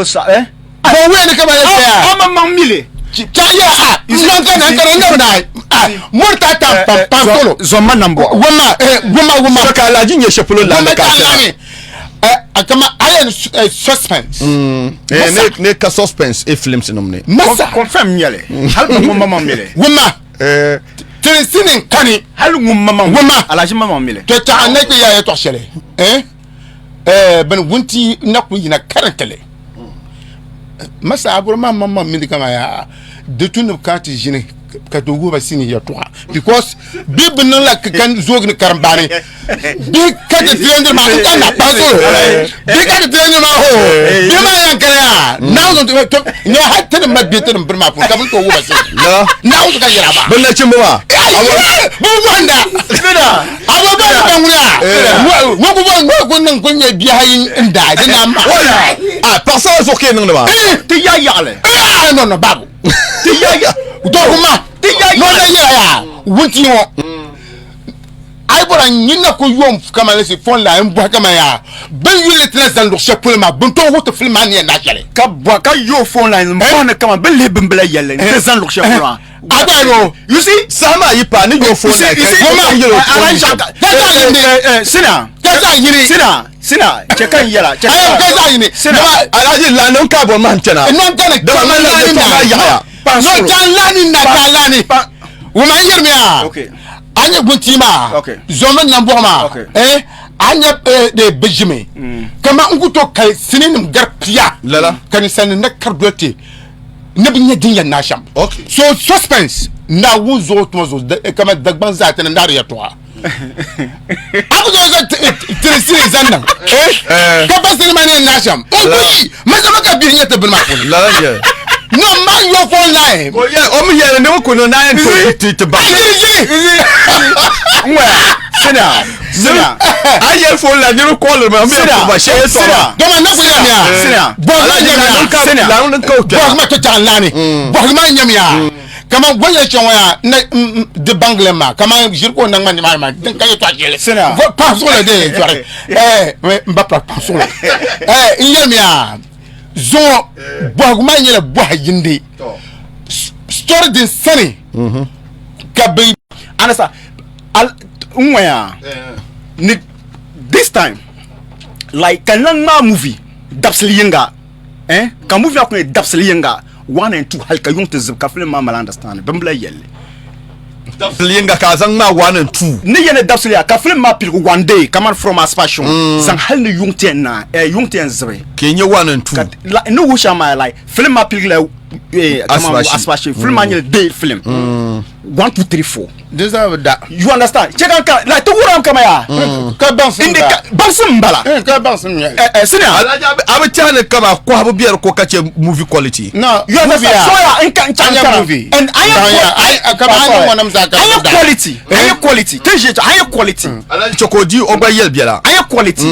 Eh? Bo wee ni ka ba yɛn saya. A ma maŋ mili. Cha ya a n ka na ka na na a mori ta ta pam pam tolo. Zɔn ma nambɔ. Wama eh wama wama. So ka Alhaji nyɛ shɛli polo Wama lani ka ta a chana. lani. Eh kama a yɛn suspense. Eh, ne ne ka suspense e films nim ni. Masa Confirm nyɛli. Hali ŋun ma maŋ mili. wama Eh, tirinsi ni kani. Hali ŋun ma maŋ. Wama. Alhaji ma maŋ mili. To ta ne ke ya yɛtɔɣ shɛli. Eh eh bani wunti na ku yina currently. Masa aburo ma ma ma mili kama ya di tu ni ka ti ʒini ka ti wuhiba sini yɛltɔɣa because bi bi niŋ la kan zoogi ni karimbaani bi ka ti tilendir maa n ka na kpaŋ so bi ka ti tilendir maa ho bi maa yan kana yaa naawuni to nyɛ hali ti ni ma bɛ ti ni biri maa puuni ka bi ni tooi wuhiba sini naawuni ka yɛra ba bi nachimba maa bi wanda a bɛ ba ni ban ŋuna ŋɔ ku bɔ ŋɔ ku niŋ ku nyɛ bihi ayi n daai di na ma a paɣasara zuɣu ka yi niŋdi maa Ti ya yaɣali. Ah, no no babu Ti ya yaɣali. to kuma Ti ya no na yaɣali. yɛra yaa wunti ŋɔ a yi bɔra nyin na ku yom kama lesi phone line n bɔhi kama yaa bin yuli ti na zani luɣu shɛli polo maa bin tooi wuhi ti film maa ni yɛn naa shɛli Ka bɔ ka yo phone line n bɔhi ni kama bin lihi binbila yɛlli n ti zani luɣu shɛli polo maa. A gba yo. You see? Saha maa yi paai ni yo phone line ka Wama. ka yɛl o phone Alhaji shɛm. Ka zaɣ yini. Sina. Ka zaɣ yini. Sina. Sina. Chɛ ka n yɛla. Chɛ Ayo ka zaɣ yini. Sina. Dama Alhaji lani n ka bɔri mahim chana. Nan kani Dama man la lani yɛtɔɣa maa yaɣaya. No can lani na can lani. Wama n yɛrimi yaa. Okay. A nyɛ guntii maa. Okay. Zɔmi nambɔɣu maa. Okay. Eh a nyɛ de bi ʒimi. Kama n ku tooi kali sininim gari pia. Lala. Ka ninsalinima na kari doli ti. Ni bi nya din yɛn naai shɛm. Okay. So suspense Naawuni zuɣu tuma zuɣu kamani Dagbaŋ zaa ti ni naari yɛltɔɣa. A ku tooi zaŋ tirinsi ni zaŋ niŋ Eh. ka ba sinima ni yɛn naai shɛm. O ku yi mazama ka bihi nyɛ ti bini maa puuni. Lala n-nyɛ. No man your phone line. O yɛ o mi yɛli ni o ku niŋ naa yɛn tooi ti ti baŋ. Ayi yi. Ŋwɛ. Sina. Sina. A yɛli phone line niriba call mi o mi yɛn Sina. ku ba shɛ yɛltɔɣa Sina. maa. Dama na ku yɛmiya. Sina. Bɔhigi maa nyɛmiya. Sina. Lani n ka o kpɛra. Bɔhigi maa to chaɣ lani. Bɔhigi maa nyɛmiya. Kaman gɔn yɛli shɛŋa yaa na di baŋgili maa kaman ʒiri ka o naŋ ma nimaani maa din ka yɛltɔɣa shɛli. Sina. Pahi suɣuli de sorry. Eh n ba pahi suɣuli. Eh n yɛlimiya zuŋɔ bɔhigu maa nyɛla bɔhi yindi. Story din sani ka bi Anasa al n ŋɔya ni this time like ka lan ŋmaa movie dabisili yinga eh ka movie maa ku nyɛ dabisili yinga 1 and 2 hali ka yuŋ ti zibi ka film maa mali understand binbila yɛlli. Dabisili yinga ka a zaŋ ŋmaa 1 and 2. Ni yɛli dabisili ya ka film maa piligi one day kamani from Aspassion zaŋ hali ni yuŋ ti yɛn naai eh yuŋ ti yɛn zibi. Ka yi nyɛ 1 and 2. Ka la ni wuhi shɛm maa like film maa piligi la eh kamani Aspassion. Aspassion film maa nyɛla day film 1 2 3 4. Di zaa bi da. You understand? Che kan ka like ti wuram kama ya. Ka baŋsim Indi ba. ka baŋsim bala. Eh, ka baŋsim nyɛ. Eh eh sina. Alhaji a bi tɛhi ni kama kɔhibu bɛ di ko ka chɛ movie quality. No, You movie understand? ya. So ya nka nka Anya nka. movie. And anya Anya, ai kama anya ŋɔnim zaa ka Anya di da. quality. Anya quality. Ti ʒe anya quality. Alhaji Chokodi o gba yɛli biɛla. Anya quality.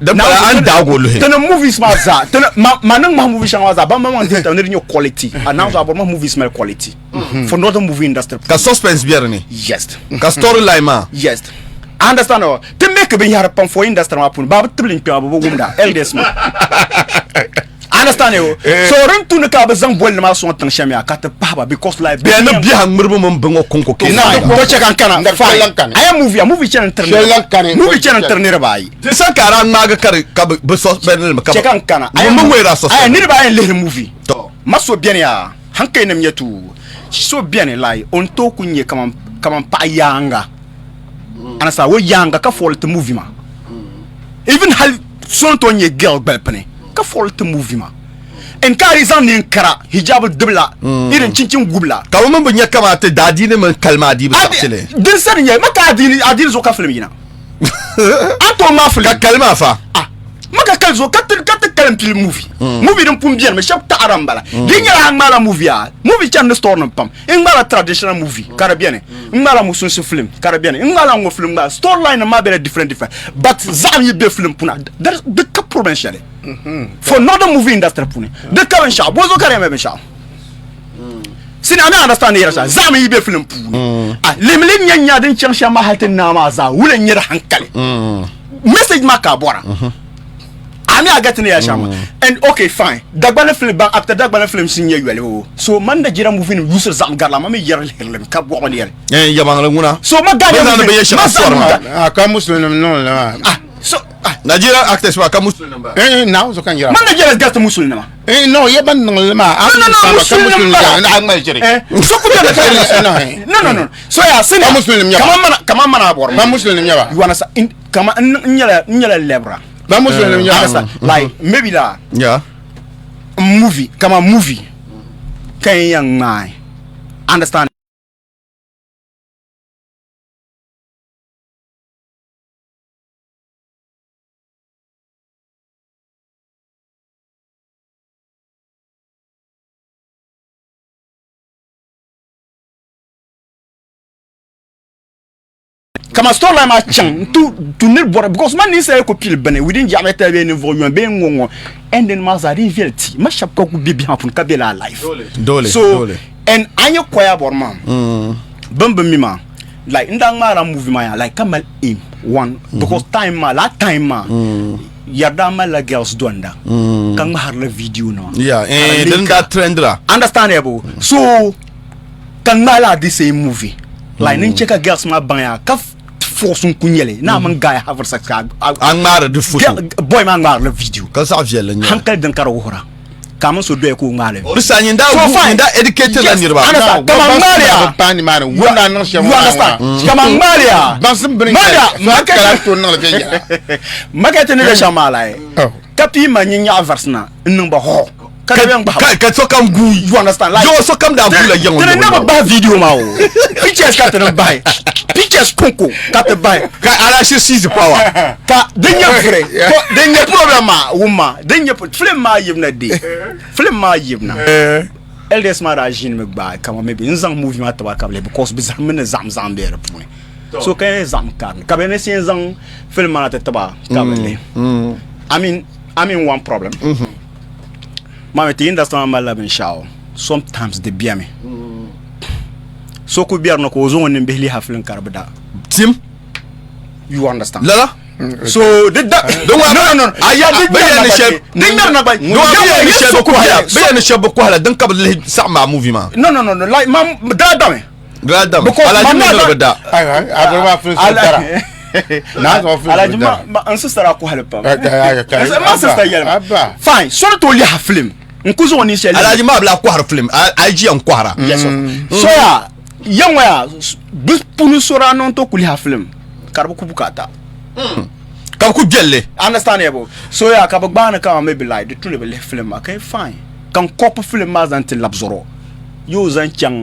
Din pala a ni daagi o luhi. Tini movies maa zaa tini ma ma niŋ mahi movie shɛŋa maa zaa ban maŋmaŋ dihi taba ni di nyɛ quality a naanzu a bɔri mahi movies mali quality for northern movie industry Ka suspense be di ni. Yes. Ka storyline maa. Yes. I understand o ti make binyahari pam for industry maa puuni baa bi tibili n kpɛma bi bi wumda elders maa. I understand o so din tu ni ka bi zaŋ bolli maa sɔŋ tiŋ shɛm yaa ka ti pahi ba because like Bɛ ni biɛha ŋmiribu mini bi ŋɔ konko ke na to chɛ ka n kana Ndari fine shɛli lan kani. a ya movie a movie chɛni n tiri Shɛli lan kani. movie chɛni n tiri niriba ayi. Di sa ka a daa ŋmaagi ka di ka bi suspend li mi ka Chɛ ka n kana ŋun mi ŋɔ daa a ya suspend niriba ayi n lihiri movie To. ma so beni yaa hankali nim nyɛ tu so beni like o ni tooi ku nyɛ kaman kaman paɣa yaaŋa anasa o yaaŋa ka fɔli ti movie maa even hali so ni tooi nyɛ girl gbalipini ka fɔli ti movie maa n ka di zaŋ neen kara hijab dibila irin chinchin gubila Ka bi mini bi nya kaman ti daadiini mini kali maa dii bi saɣiti li. Din sani nyɛ ma ka adiini adiini zuɣu ka film yina a tooi ŋmaa film Ka kali maa fa. Ah, ma ka kali zuɣu ka ti ka ti kali n pili movie movie din pun beni mi shɛba taɣira n bala di nyɛla a ŋmaala movie a movie chani ni store nim pam n ŋmaala traditional movie ka di beni n ŋmaala musunsi film ka di beni n ŋmaala ŋɔ film ŋmaala story line nim maa bela different different but zaɣim yi be film puuni di ka problem shɛli for northern movie industry puuni di ka binshɛɣu bozuɣu ka di yɛn mali binshɛɣu Sini a mi understand ni yɛra shɛli zaɣim yi be film puuni a limli nya nya din chaŋ shɛm maa hali ti naa maa zaa wula n-nyɛ di hankali message maa ka a bɔra a A mi a gati ni ya shɛm maa. And okay fine, Dagbani film ban actor Dagbani films n nyɛ yoli o. So man Nigeria movie nim yusiri zaɣim garila ma mi yɛri lihiri li mi ka bɔɣi ni yɛli. Eh, yɛmaŋli ŋuna. So ma Ghanaian Bɛ zaŋdi movie binyɛr ma shɛŋa sɔri maa. zaŋ Ah, ka Muslim nim niŋ li maa. ah so ah Nigerian actors maa ka Muslim nim ba. Eh, Naawuni so ka n yɛra. man Nigerians gariti Muslim nima. Eh, no, ye ban niŋ li maa. No, no, no, Ka Muslim Muslim nim bala. nim a ŋmali jiri. Eh, so ku bɛ Eh, no, eh. No, no, no. So ya sini. Ka Muslim nim nyɛ ba. Kaman mana kaman mana a bɔri. Ka Muslim nim nyɛ ba. You understand? In, kaman n n nyɛla n nyɛla lɛbira. Ba Muslim nim nyɛ ba. Understand? Like maybe la Yeah. movie kaman movie ka n yɛn ŋmaai. Understand? Kaman storyline maa chaŋ n-tu tu niri bɔri because man ninsal ku pili bini within jaɣimɛ tali bee ninvuɣ yɔn bee n-ŋɔ ŋɔ ending maa zaa din viɛli ti ma shɛba ka ku be bihi maa puuni ka be laa life Dole, so dole. and a nyɛ koya bɔri maa bini bi mi maa like n daa ŋmaarila movie maa yaa like ka mali aim one because time maa laa time maa yɛri daa malila girls donda ka ŋmaharila video nima Yeah, Ka di eh, din link daa trendira. understand ya bo so ka ŋmaai laa the same movie like ni n chɛ ka girls maa baŋ ya ka force n ku nyɛli na mini guy have sex ka a ŋmaari di foto boy maa ŋmaari li video ka zaɣ viɛlli nyɛli hankali din ka di wuhira ka mini so doya ka o ŋmaali di saha nyin daa nyin daa educate la niriba kama ŋmaali ya paani maa ni wunda niŋ shɛm you understand kama ŋmaali ya baŋsim bini malia to niŋli viɛnyɛla makɛti ni bɛ shɛm maa la ka pii ma nyin nyaɣa varisina n niŋ ba hɔ ka di bɛn gbahi ka sokam guui you understand like yo sokam daa guula yiŋ tini na bi bahi video maa o pictures ka tini bahi pictures konko ka ti bahi ka alashi seize power ka din nyɛ viri din nyɛ problem maa wumma din nyɛ film maa yibna de film maa yibna LDS maa daa ʒinimi gbaai kama maybe n zaŋ movie maa tiba ka bi lihi because bi zahimmi ni zaɣim zaɣim bɛ di puuni so ka yɛn zaɣim karili ka bɛ ni yɛn zaŋ film maa na ti tiba ka bi lihi I mean I mean one problem Mami ti industry maa malila binshɛɣu sometimes di bemi so ku bɛri ni ka o zaŋ o nimbihi lihi film ka di bi da tim you understand lala so di da no no no aya di bɛ ni shɛb di ŋmɛri na gba bɛ ni shɛb bi kɔhila din ka bi lihi saɣim maa movie maa no no no no like ma daa dami daa dami alaji mi ni bi da Alhaji ma n sister a kɔhili pam ma sister yɛli ma fine so ni tooi lihi film n ku zaŋ o ninsali Alhaji maa bi lahi kɔhiri film a yi ʒiya n kɔhira yes so ya ya ŋɔ ya bi puuni so daa niŋ to ku lihi film ka di bi ku bukaata ka bi ku gbɛlli understand ya bo so ya ka bi gbaani kama maybe like di tuli bi lihi film maa ka fine ka n kɔpi film maa zaŋ ti labi zuɣu yoo zaŋ chaŋ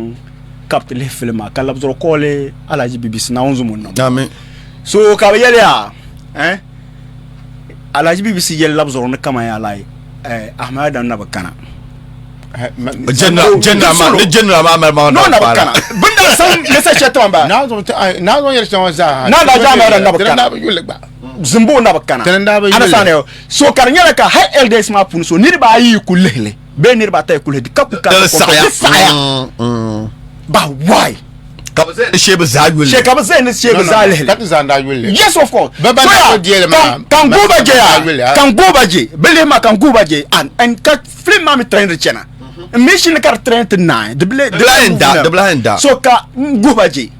ka bi ti lihi film maa ka labi zuɣu kooli Alhaji BBC Naawuni zom o niŋ Amin. So ka bi yɛli ya eh Alhaji BBC yɛli labi zuɣu ni kaman ya like eh Ahmed Adam na bi kana. General general ma ni general ma mali ma No na bi kana. Bin daa zaŋ message shɛli ti ma ba. Naawuni yɛli shɛŋa zaa. Na Alhaji Ahmed Adam na bi kana. Zimbo na bi kana. Understand so ka di nyɛla ka hali LDS maa puuni so niriba ayi ku lihili. bee niriba ata yi kuli di ka ku ka Di saɣaya. di saɣaya but why ka bi zaya ni shee bi zaa yuli shee ka bi zaya ni shee bi zaa lihili ka ti zaa daa yuli yes of course Ba ba So na ya, ko diɛli maa, kan ma- go ba je daa ya yuli, ah. kan go ba je bi lihi maa kan go ba je and and ka film maa mi train di chana n mi shini ka di train ti naai di bi Di lahi n da, di bi lahi n da. so ka n go ba je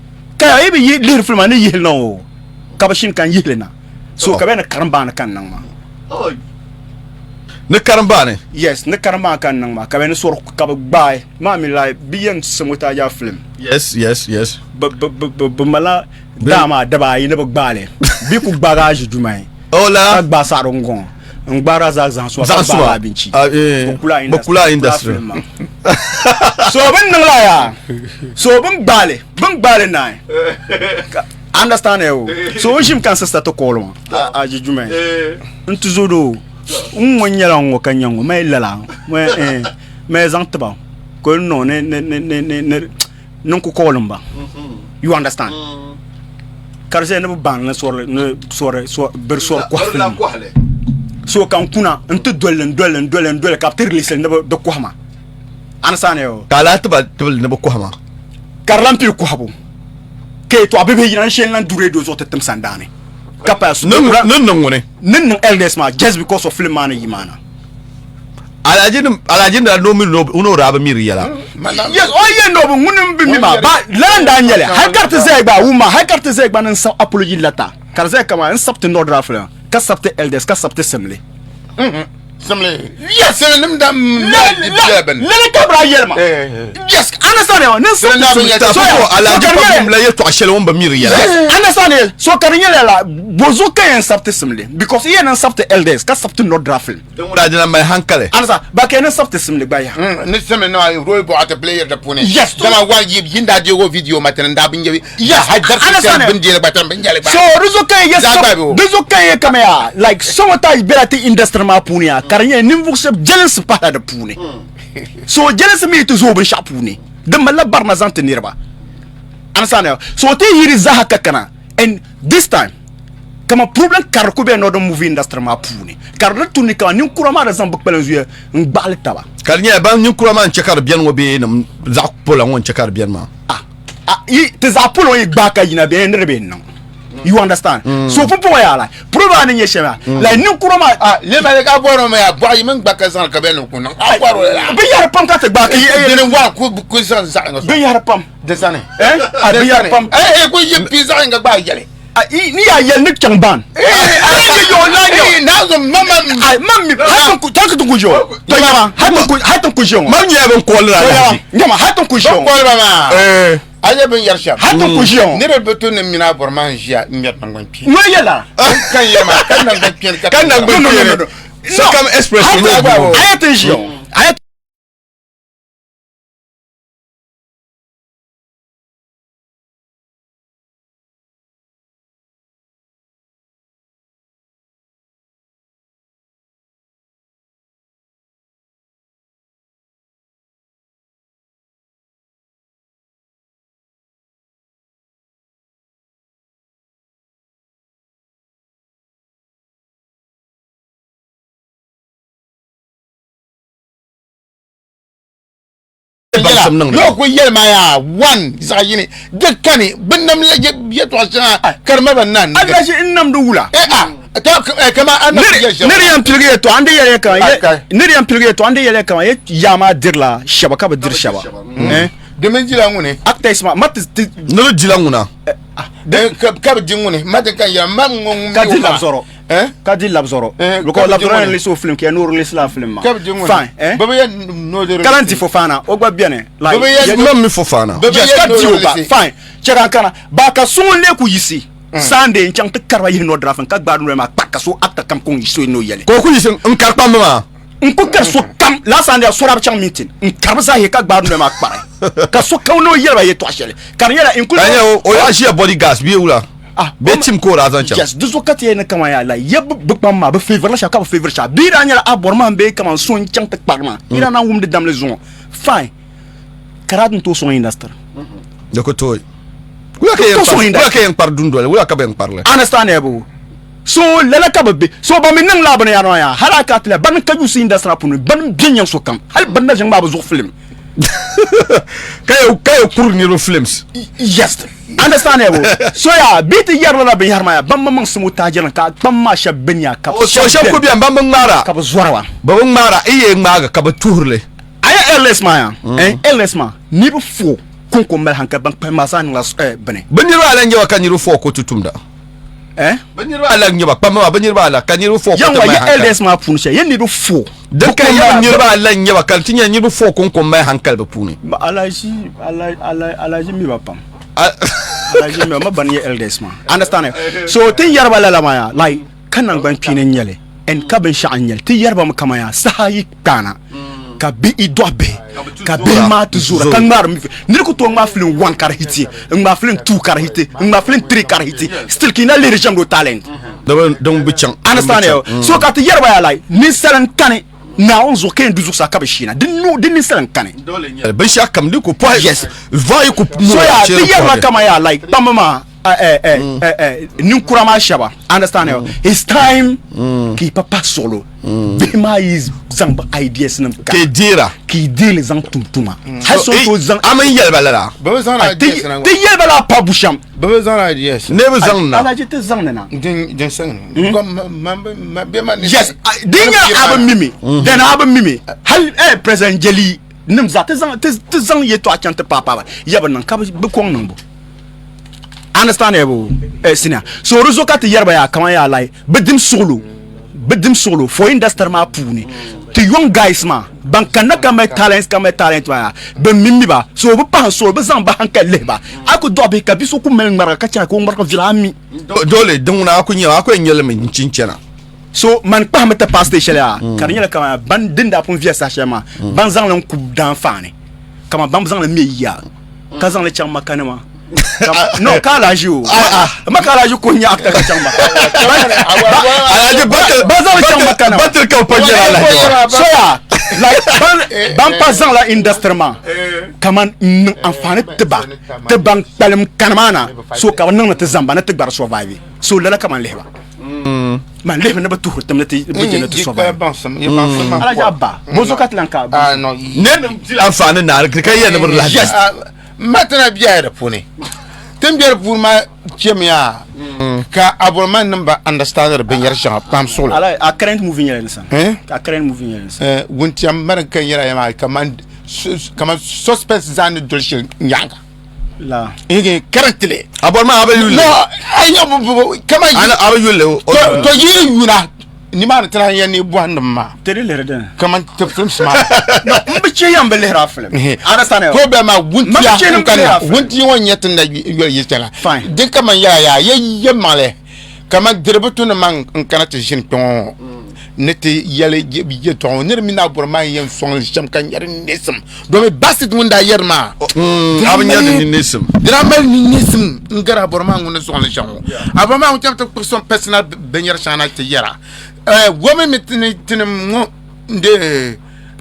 ka ya yi bi yi lihiri film maa ni yihili na o ka bi shini ka n yihili na so ka bɛ ni karim baani ka n niŋ maa Ni karimbaani. Yes, ni karimbaani ka n niŋ maa ka bɛ ni sɔri ka bɛ gbaai maa mi like bɛ yɛn sabotage film. Yes, yes, yes. Bɛ bɛ bɛ bɛ bɛ mala daa maa daba ayi ni bɛ gbaai li. Bɛ ku gbaagi a ʒi jumai. Oh la. Ka gbaai saɣiri n-gɔŋ. N gbaari a zaa zaŋ suma ka gbaagi abinchi. Ah, eh. Bɛ kula Bɛ kula industry. film maa. So bɛ ni niŋ la yaa. So bɛ ni gbaai li, bɛ ni gbaai li naai. Ka understand eh o. So o ʒimi ka n sister ti call ma. A ʒi jumai. N tizodoo. N ŋɔ nyɛla ŋɔ ka nyɛ ŋɔ mali lala mali zaŋ tiba ka o niŋ ni ni ni ni ni ni niŋ kukoli n ba you understand ka di ʒɛya ni bi baŋ ni sori ni sori biri sori kɔhi film so ka n kuna n ti dolli n dolli n dolli n dolli ka bi ti release ni bi di kɔhi ma understand yo ka a lahi tiba tibili ni bi kɔhi ma ka di lahi pili kɔhibu ka yɛltɔɣa bibihi yina n shee n lahi du radio zuɣu ti tim sandaani. Ka paya Ni niŋ ŋuni? Ni niŋ elders maa just because of film maa ni yi maa na. Alhaji ni Alhaji ni daa ni o mi ni o daa bi mi di yɛla. Yes, o yɛn ni o bi ŋuni n bi mi maa ba lala n daa nyɛli hali ka di ti zaya gba wumma hali ka di ti zaya gba ni n sabi apology letter ka di zaya kaman n sabi ti Northern film ka sabi ti elders ka sabi ti Simli. Simli. Yes. Simli nim da lala ka bi daa yɛli ma. Yes, understand ya ni n sabi ti Simli. So Alhaji pa wumla yɛltɔɣa shɛli o ni bi mi di yɛla. Yes, understand ya so ka di nyɛla la bozuɣu ka yɛn sabi ti Simli because i yɛn ni n sabi ti elders ka sabi ti Northern film. Din ŋuna dina mali hankali. Ansa, ba ka ni sabiti simli gba ya. Ni simli na role bɔɣa ti player di puuni. Yes. Dama wa yi yin daa deego video ma tini daa bin yɛ. Yes. Ha darsi Understand? shɛli bin deeli gba tini bin yɛli gba. So di zuɣu ka yɛ Zaa gba bi o. di zuɣu ka yɛ kama yaa like sɔŋɔ bela ti industry maa puuni yaa ka di nyɛ ninvuɣu shɛba jelinsi pahila di puuni. So jelinsi mi yi ti zooi binshɛɣu puuni di malila barina zaŋ ti niriba. Understand? So ti yi di zaaha ka kana and this time kama problem karili ku be northern movie industry maa puuni ka di tu ni kama ninkura maa di zaŋ bi kpalim zuya n gbaɣali taba. Ka di nyɛla ban ninkura maa n chɛ ka di beni ŋɔ bee nim zaɣ pola ŋɔ n chɛ ka di beni maa. Ah, ah, yi ti zaɣ polo yi gbaai ka yina bee ni di bee niŋ. You understand? So pumpɔŋɔ yaa la problem maa ni nyɛ shɛm yaa like ninkura maa Ah, lema ka bɔri mi yaa bɔɣu yi mini gba ka zaŋ ka bɛ ni ku niŋ. A bɔri o la. Binyahari pam ka ti gbaai ka yi Dini wa ku ku zaŋ zaɣ yinga sɔŋ. Binyahari pam. Di sani. Eh? Ah, binyahari pam. Eh, eh, ku yi pi zaɣ yinga gbaai yɛli. Ni yaa yɛli ni chaŋ ban. Hali ti ku ʒiya o. To nyama hali ti ku ʒiya o. Man nyɛla bin kooli la alahaji. Nyama hali ti ku ʒiya o. Bin kooli ba maa. A nyɛ bin yɛri shɛm. Hali ti ku ʒiya o. Niriba bi tu ni mini a bɔri maa n ʒiya n ŋmɛri naŋgban kpeeni. Ŋɔ yɛla. Kan yɛli maa ka naŋgban kpeeni ka naŋgban kpeeni. Sokam express. A yɛ ti ʒiya o. Baŋsim niŋdi. Yɔ ku yɛli ma yaa one zaɣ yini di kani bi nam la yɛtɔɣa shɛŋa ka di mali ba na ni. Alaji n namdi wula. Eh ah to eh kama a nam yɛli shɛm. Niri yɛn piligi yɛtɔɣa n di yɛli kama Ah, niri yɛn piligi yɛtɔɣa n di yɛli kama yɛ yaa maa dirila shɛba ka bi diri shɛba. Eh Di mini jila ŋuni. Actors maa ma ti ti. Niri jila ŋuna. Eh ka bi di ŋuni ma ti kan yɛli ma ŋun Ka di labzɔrɔ. Eh? Ka di labzɔrɔ. Eh, Because ka bi di labzɔrɔ ŋuni. yɛn release o film ka yɛn o release la film maa. Ka bi di ŋuni. Fine. Eh? Bɛ bi yɛn no di Ka lan di Fofana o gba beni. Like Bɛ bi yɛn Ma mi Fofana. Bɛ bi Yes, yɛn ka no di o gba. release. Fine. Chɛ ka n kana. Ba ka so ŋun lee ku yiɣisi Sunday n chaŋ ti kariba yihi nɔ drafin ka gbaai noli maa kpa ka so actor kam ko n-yiɣisi o ni o yɛli. Ka o ku yiɣisi n kari kpamba maa. N ku kari so kam last Sunday so daa bi chaŋ meeting n kari bi zaa yihi ka gbaai noli maa kpari ka so kam ni o yɛli ba yɛltɔɣa shɛli ka di nyɛla including Ka nyɛ o yaa ʒiya body gas bee wula Ah, bee tim ka o daa zaŋ chaŋ. Yes, di zuɣu ka ti yɛli ni kaman yaa like yɛ bi kpam maa bi favor la shɛba ka bi favor shɛba bee daa nyɛla a bɔri maa bee kaman so n chaŋ ti kpari maa yi daa naan wumdi damli zuŋɔ fine ka daa din tooi sɔŋ industry. Di ku tooi. Wula ka yɛn Tooi sɔŋ kpari industry. wula ka yɛn kpari dundoli wula ka bɛ yɛn kpari li. Understand ya bo so lala ka bi be so ban mi niŋ laa bini yaa nɔya yaa hali a ka ti la ban ka yusi industry puuni ban bɛ nyaŋ so kam hali ban na ʒiŋ maa bi zuɣu film. Ka yɛ ka yɛ kuri niriba films. Yes understand ya bo so yaa bɛ ti yɛri lala binyahari maa yaa ban maŋmaŋ simo taajiri ka kpam maa shɛba bɛ nya ka O so shɛba ku bɛni ban bi ŋmaara ka bi zɔri ba. Bɛ bi ŋmaara i yɛn ŋmaagi ka bi tuhiri li. A yɛ LS maa yaa eh LS maa niriba fo konko mali hankali ban kpahi maa zaa niŋla eh bini. Bɛ niriba ala n-nyɛ ba ka niriba fo ko ti tumda. Eh? Bɛ niriba ala n-nyɛ ba kpamba maa bɛ niriba ala ka niriba fo ko ti Yan wa mali yɛ hankali. LS maa puuni shɛli yɛ niriba fo Din ka yɛ niriba ala n-nyɛ ba ka ti nya niriba fo konko mali hankali bɛ puuni. Alaji alaji mi ba pam. Alaji mi ba ma bani yɛ LS maa. Understand? So ti yɛri ba lala maa yaa like ka naŋgban kpeeni n nyɛli and ka binshɛɣu n nyɛli ti yɛri ba mi kaman yaa saha yi kpaana ka bihi dɔɣi bihi ka bihi maa ti zoora ka ŋmaari mi niri ku tooi ŋmaai film 1 ka di hiti n ŋmaai film 2 ka di hiti n ŋmaai film 3 ka di hiti still ka yi na lihiri ʒɛmdi o talent din bi chaŋ understand ya so ka ti yɛri ba yaa like ninsal n kani Naawuni zuɣu ka yɛn du zuɣusaa ka bi sheena di ninsal n kani binshɛɣu kam di ku pɔhi yes vaai ku so yaa ti yɛri ba kaman yaa like kpamba maa. Ninkura maa shɛba understand it's time ka yi pa pahi suɣulo bihi maa yi zaŋ bi ideas nim ka deera ka yi deeli zaŋ tum tuma hali so tooi zaŋ a mini yɛli ba lala Bɛ bi zaŋ ideas na ti yɛli ba la pa bushɛm Bɛ bi zaŋ ideas ne bi zaŋ na Alhaji ti zaŋ ni na din din saŋ ni ma ma bɛ ma ni yes din nyɛla a bi mimi then a bi mimi hali president Jeli nim zaa ti zaŋ ti zaŋ yɛltɔɣa chaŋ ti paai paaba ya bi niŋ ka bi kɔŋ niŋbu understand eh bo eh senior so di zuɣu ka ti yɛri ba yaa kaman yaa like bi dim suɣulo bi dim suɣulo for industry maa puuni ti young guys maa ban kanna ka mali talent ka mali talent maa yaa bi mimi ba so bi pahi suɣulo bi zaŋ bi hankali lihi ba a ku dɔɣi bihi ka bi so ku mali ŋmariga ka chana ka o ŋmariga viɛla a mi dole din ŋuna a ku nyɛ a ku yɛn nyɛli mi n chin chana So man kpahimi ti paai stage shɛli yaa ka di nyɛla kaman ban din daa pun viɛli saha shɛli maa ban zaŋli n ku daanfaani kaman ban zaŋli mɛ yiya ka zaŋli chaŋ maka nima no ka alaji o maka alaji ko nyɛ actor ka chaŋ maka alaji ban zaŋli chaŋ maka nima batir ka pa nyɛla alaji so yaa like ban ban pa zaŋla industry maa kaman n niŋ anfaani tiba ti ban kpalim kani maa na so ka bi niŋdi ti zamba ni ti gba di survive so lala ka man lihi ba. Man lihi ni bi tuhiri tim ni ti bi je ni ti survive. Alhaji Abba, bozo ka ti lan ka. Ne nim dila anfaani naari ka yɛli ni bi lahi. Yes. Ma ti na biɛhi di puuni. Tin bɛ di puuni maa chɛmiya ka Aboroma nim ba understand di binyɛri shɛŋa pam suɣulo. Ala a current movie nyɛla ni sani. A current movie nyɛla ni sani. Wuntia mani ka nyɛla ya maa kaman kaman suspense zaa ni doli shɛli nyaanga. La. Ege currently. Aboroma a bi yuli. No, ai nya kama yi. Ana a bi yuli. To yi yuna nimaani tana yɛn ni bɔhi nim maa. Ti di lihiri dini. Kaman ti films maa. No, n bi chɛ yɛn bi lihiri a film. Understand? Ko bɛ maa wuntia n kana wuntia ŋɔ nyɛ ti na yoli yi chana. Fine. Din kaman yɛla yaa yɛ yɛ maŋli kaman diribi tu ni man n kana ti ʒini kpɛ ŋɔ ni ti yɛli yɛltɔɣa ŋɔ niri mini a bɔri maa yɛn sɔŋli shɛm ka nyɛri neesim domi basit ŋun daa yɛri maa a bi nyɛri ni neesim di daa mali ni neesim n gari a bɔri maa ŋun ni sɔŋli shɛm ŋɔ a bɔri maa ŋun chaŋ ti kpuɣi sɔŋ personal binyɛri shɛŋa na ti yɛra gomi mi tinim ŋɔ n de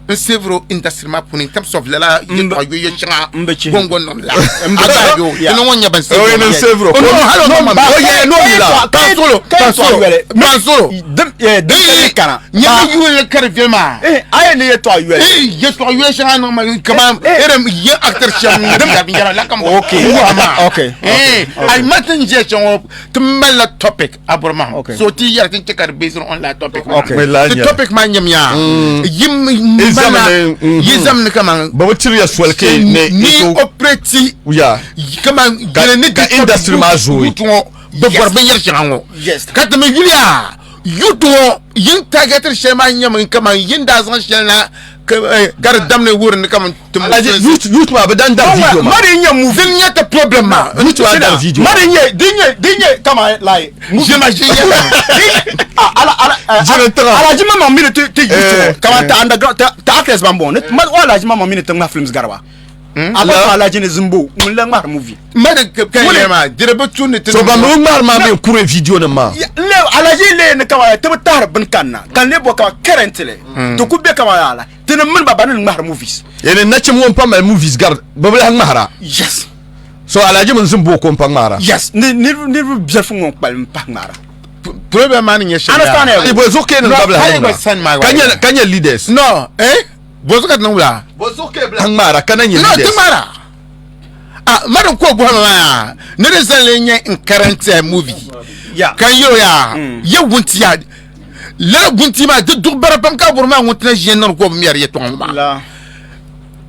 n seviro industry maa puuni in terms of lala yɛltɔɣa yoya shɛŋa gongo nim la a yo ina ŋɔ nyɛ ban seviro o no hali o ma o yɛ no mi la pansolo pansolo pansolo din kana nyɛ yuli ka di viɛli maa a yɛ ni yɛltɔɣa yoli yɛltɔɣa yoya shɛŋa niŋ ma kaman irin yɛ actor shɛm ni binyɛra la kam okay okay ai ma tin ʒiya shɛŋa ŋɔ ti malila topic a bɔri maa okay. so ti yɛri ti chɛ ka di based on la topic maa okay. ti topic maa nyɛmiya mm. yi mana mm-hmm. yi zamini kaman ba bi tiriya soli ke ne ni operate ya kaman gɛlɛ ni ka industry maa zooi ŋɔ bi bɔri binyɛri shɛŋa ŋɔ ka ti mi yuliya yutu ŋɔ yin targetiri shɛli maa nyɛmi kaman yin daa zaŋ shɛli na ka di damni wuhiri ni kaman ti Alhaji youth youth maa bi dan dari video maa. Mari nyɛ movie. Din nyɛ ti problem maa. Youth maa dari video. Mari nyɛ din nyɛ din nyɛ kama like. Ʒe ma ʒe yɛ. Ala ala. Ʒe tiŋa. Alhaji ma ma mini ti ti youth ŋɔ kama ti underground ti ti actors ban bɔŋɔ ni ma o Alhaji ma ma mini ti ŋmahi films gariba. A ba fa Alhaji ni Zimbo ŋun la ŋmahiri movie. Mari ka yɛrɛ maa di bi tu ni ti. So ban bi ŋmahiri maa mi kuri video nim maa. N le Alhaji le ni kama ti bi tahiri bini kanna ka n le bɔ kama currently ti ku be kama ala. Ti ni mini ba ba ni ŋmahiri movies. Yani nachim ŋɔ pa mali movies gari bɛ bi lahi ŋmahira. Yes. So Alhaji mini Zimbo ko n-pa ŋmahira. Yes. Ni niriba biɛlifu ŋɔ n-kpalim pahi ŋmahira. Problem maa ni nyɛ shɛli Understand yaa. Bɔ zuɣu ka yi niŋ ka bi lahi niŋda? Ka nyɛ ka nyɛ leaders. No, eh? Bɔ zuɣu ka ti niŋ wula? Bɔ zuɣu ka yi bi lahi ŋmahira ka na nyɛ leaders. No, ti ŋmahira. Ah, ma di ko bɔhima maa yaa ni di zaŋ li nyɛ n current movie. Yeah. Ka n yɛl o yaa, yɛ wuntia lala gunti maa di duɣu bara pam ka bɔri maa ŋun tina ʒiya niŋdi ka o bi mɛri yɛtɔɣa ŋɔ maa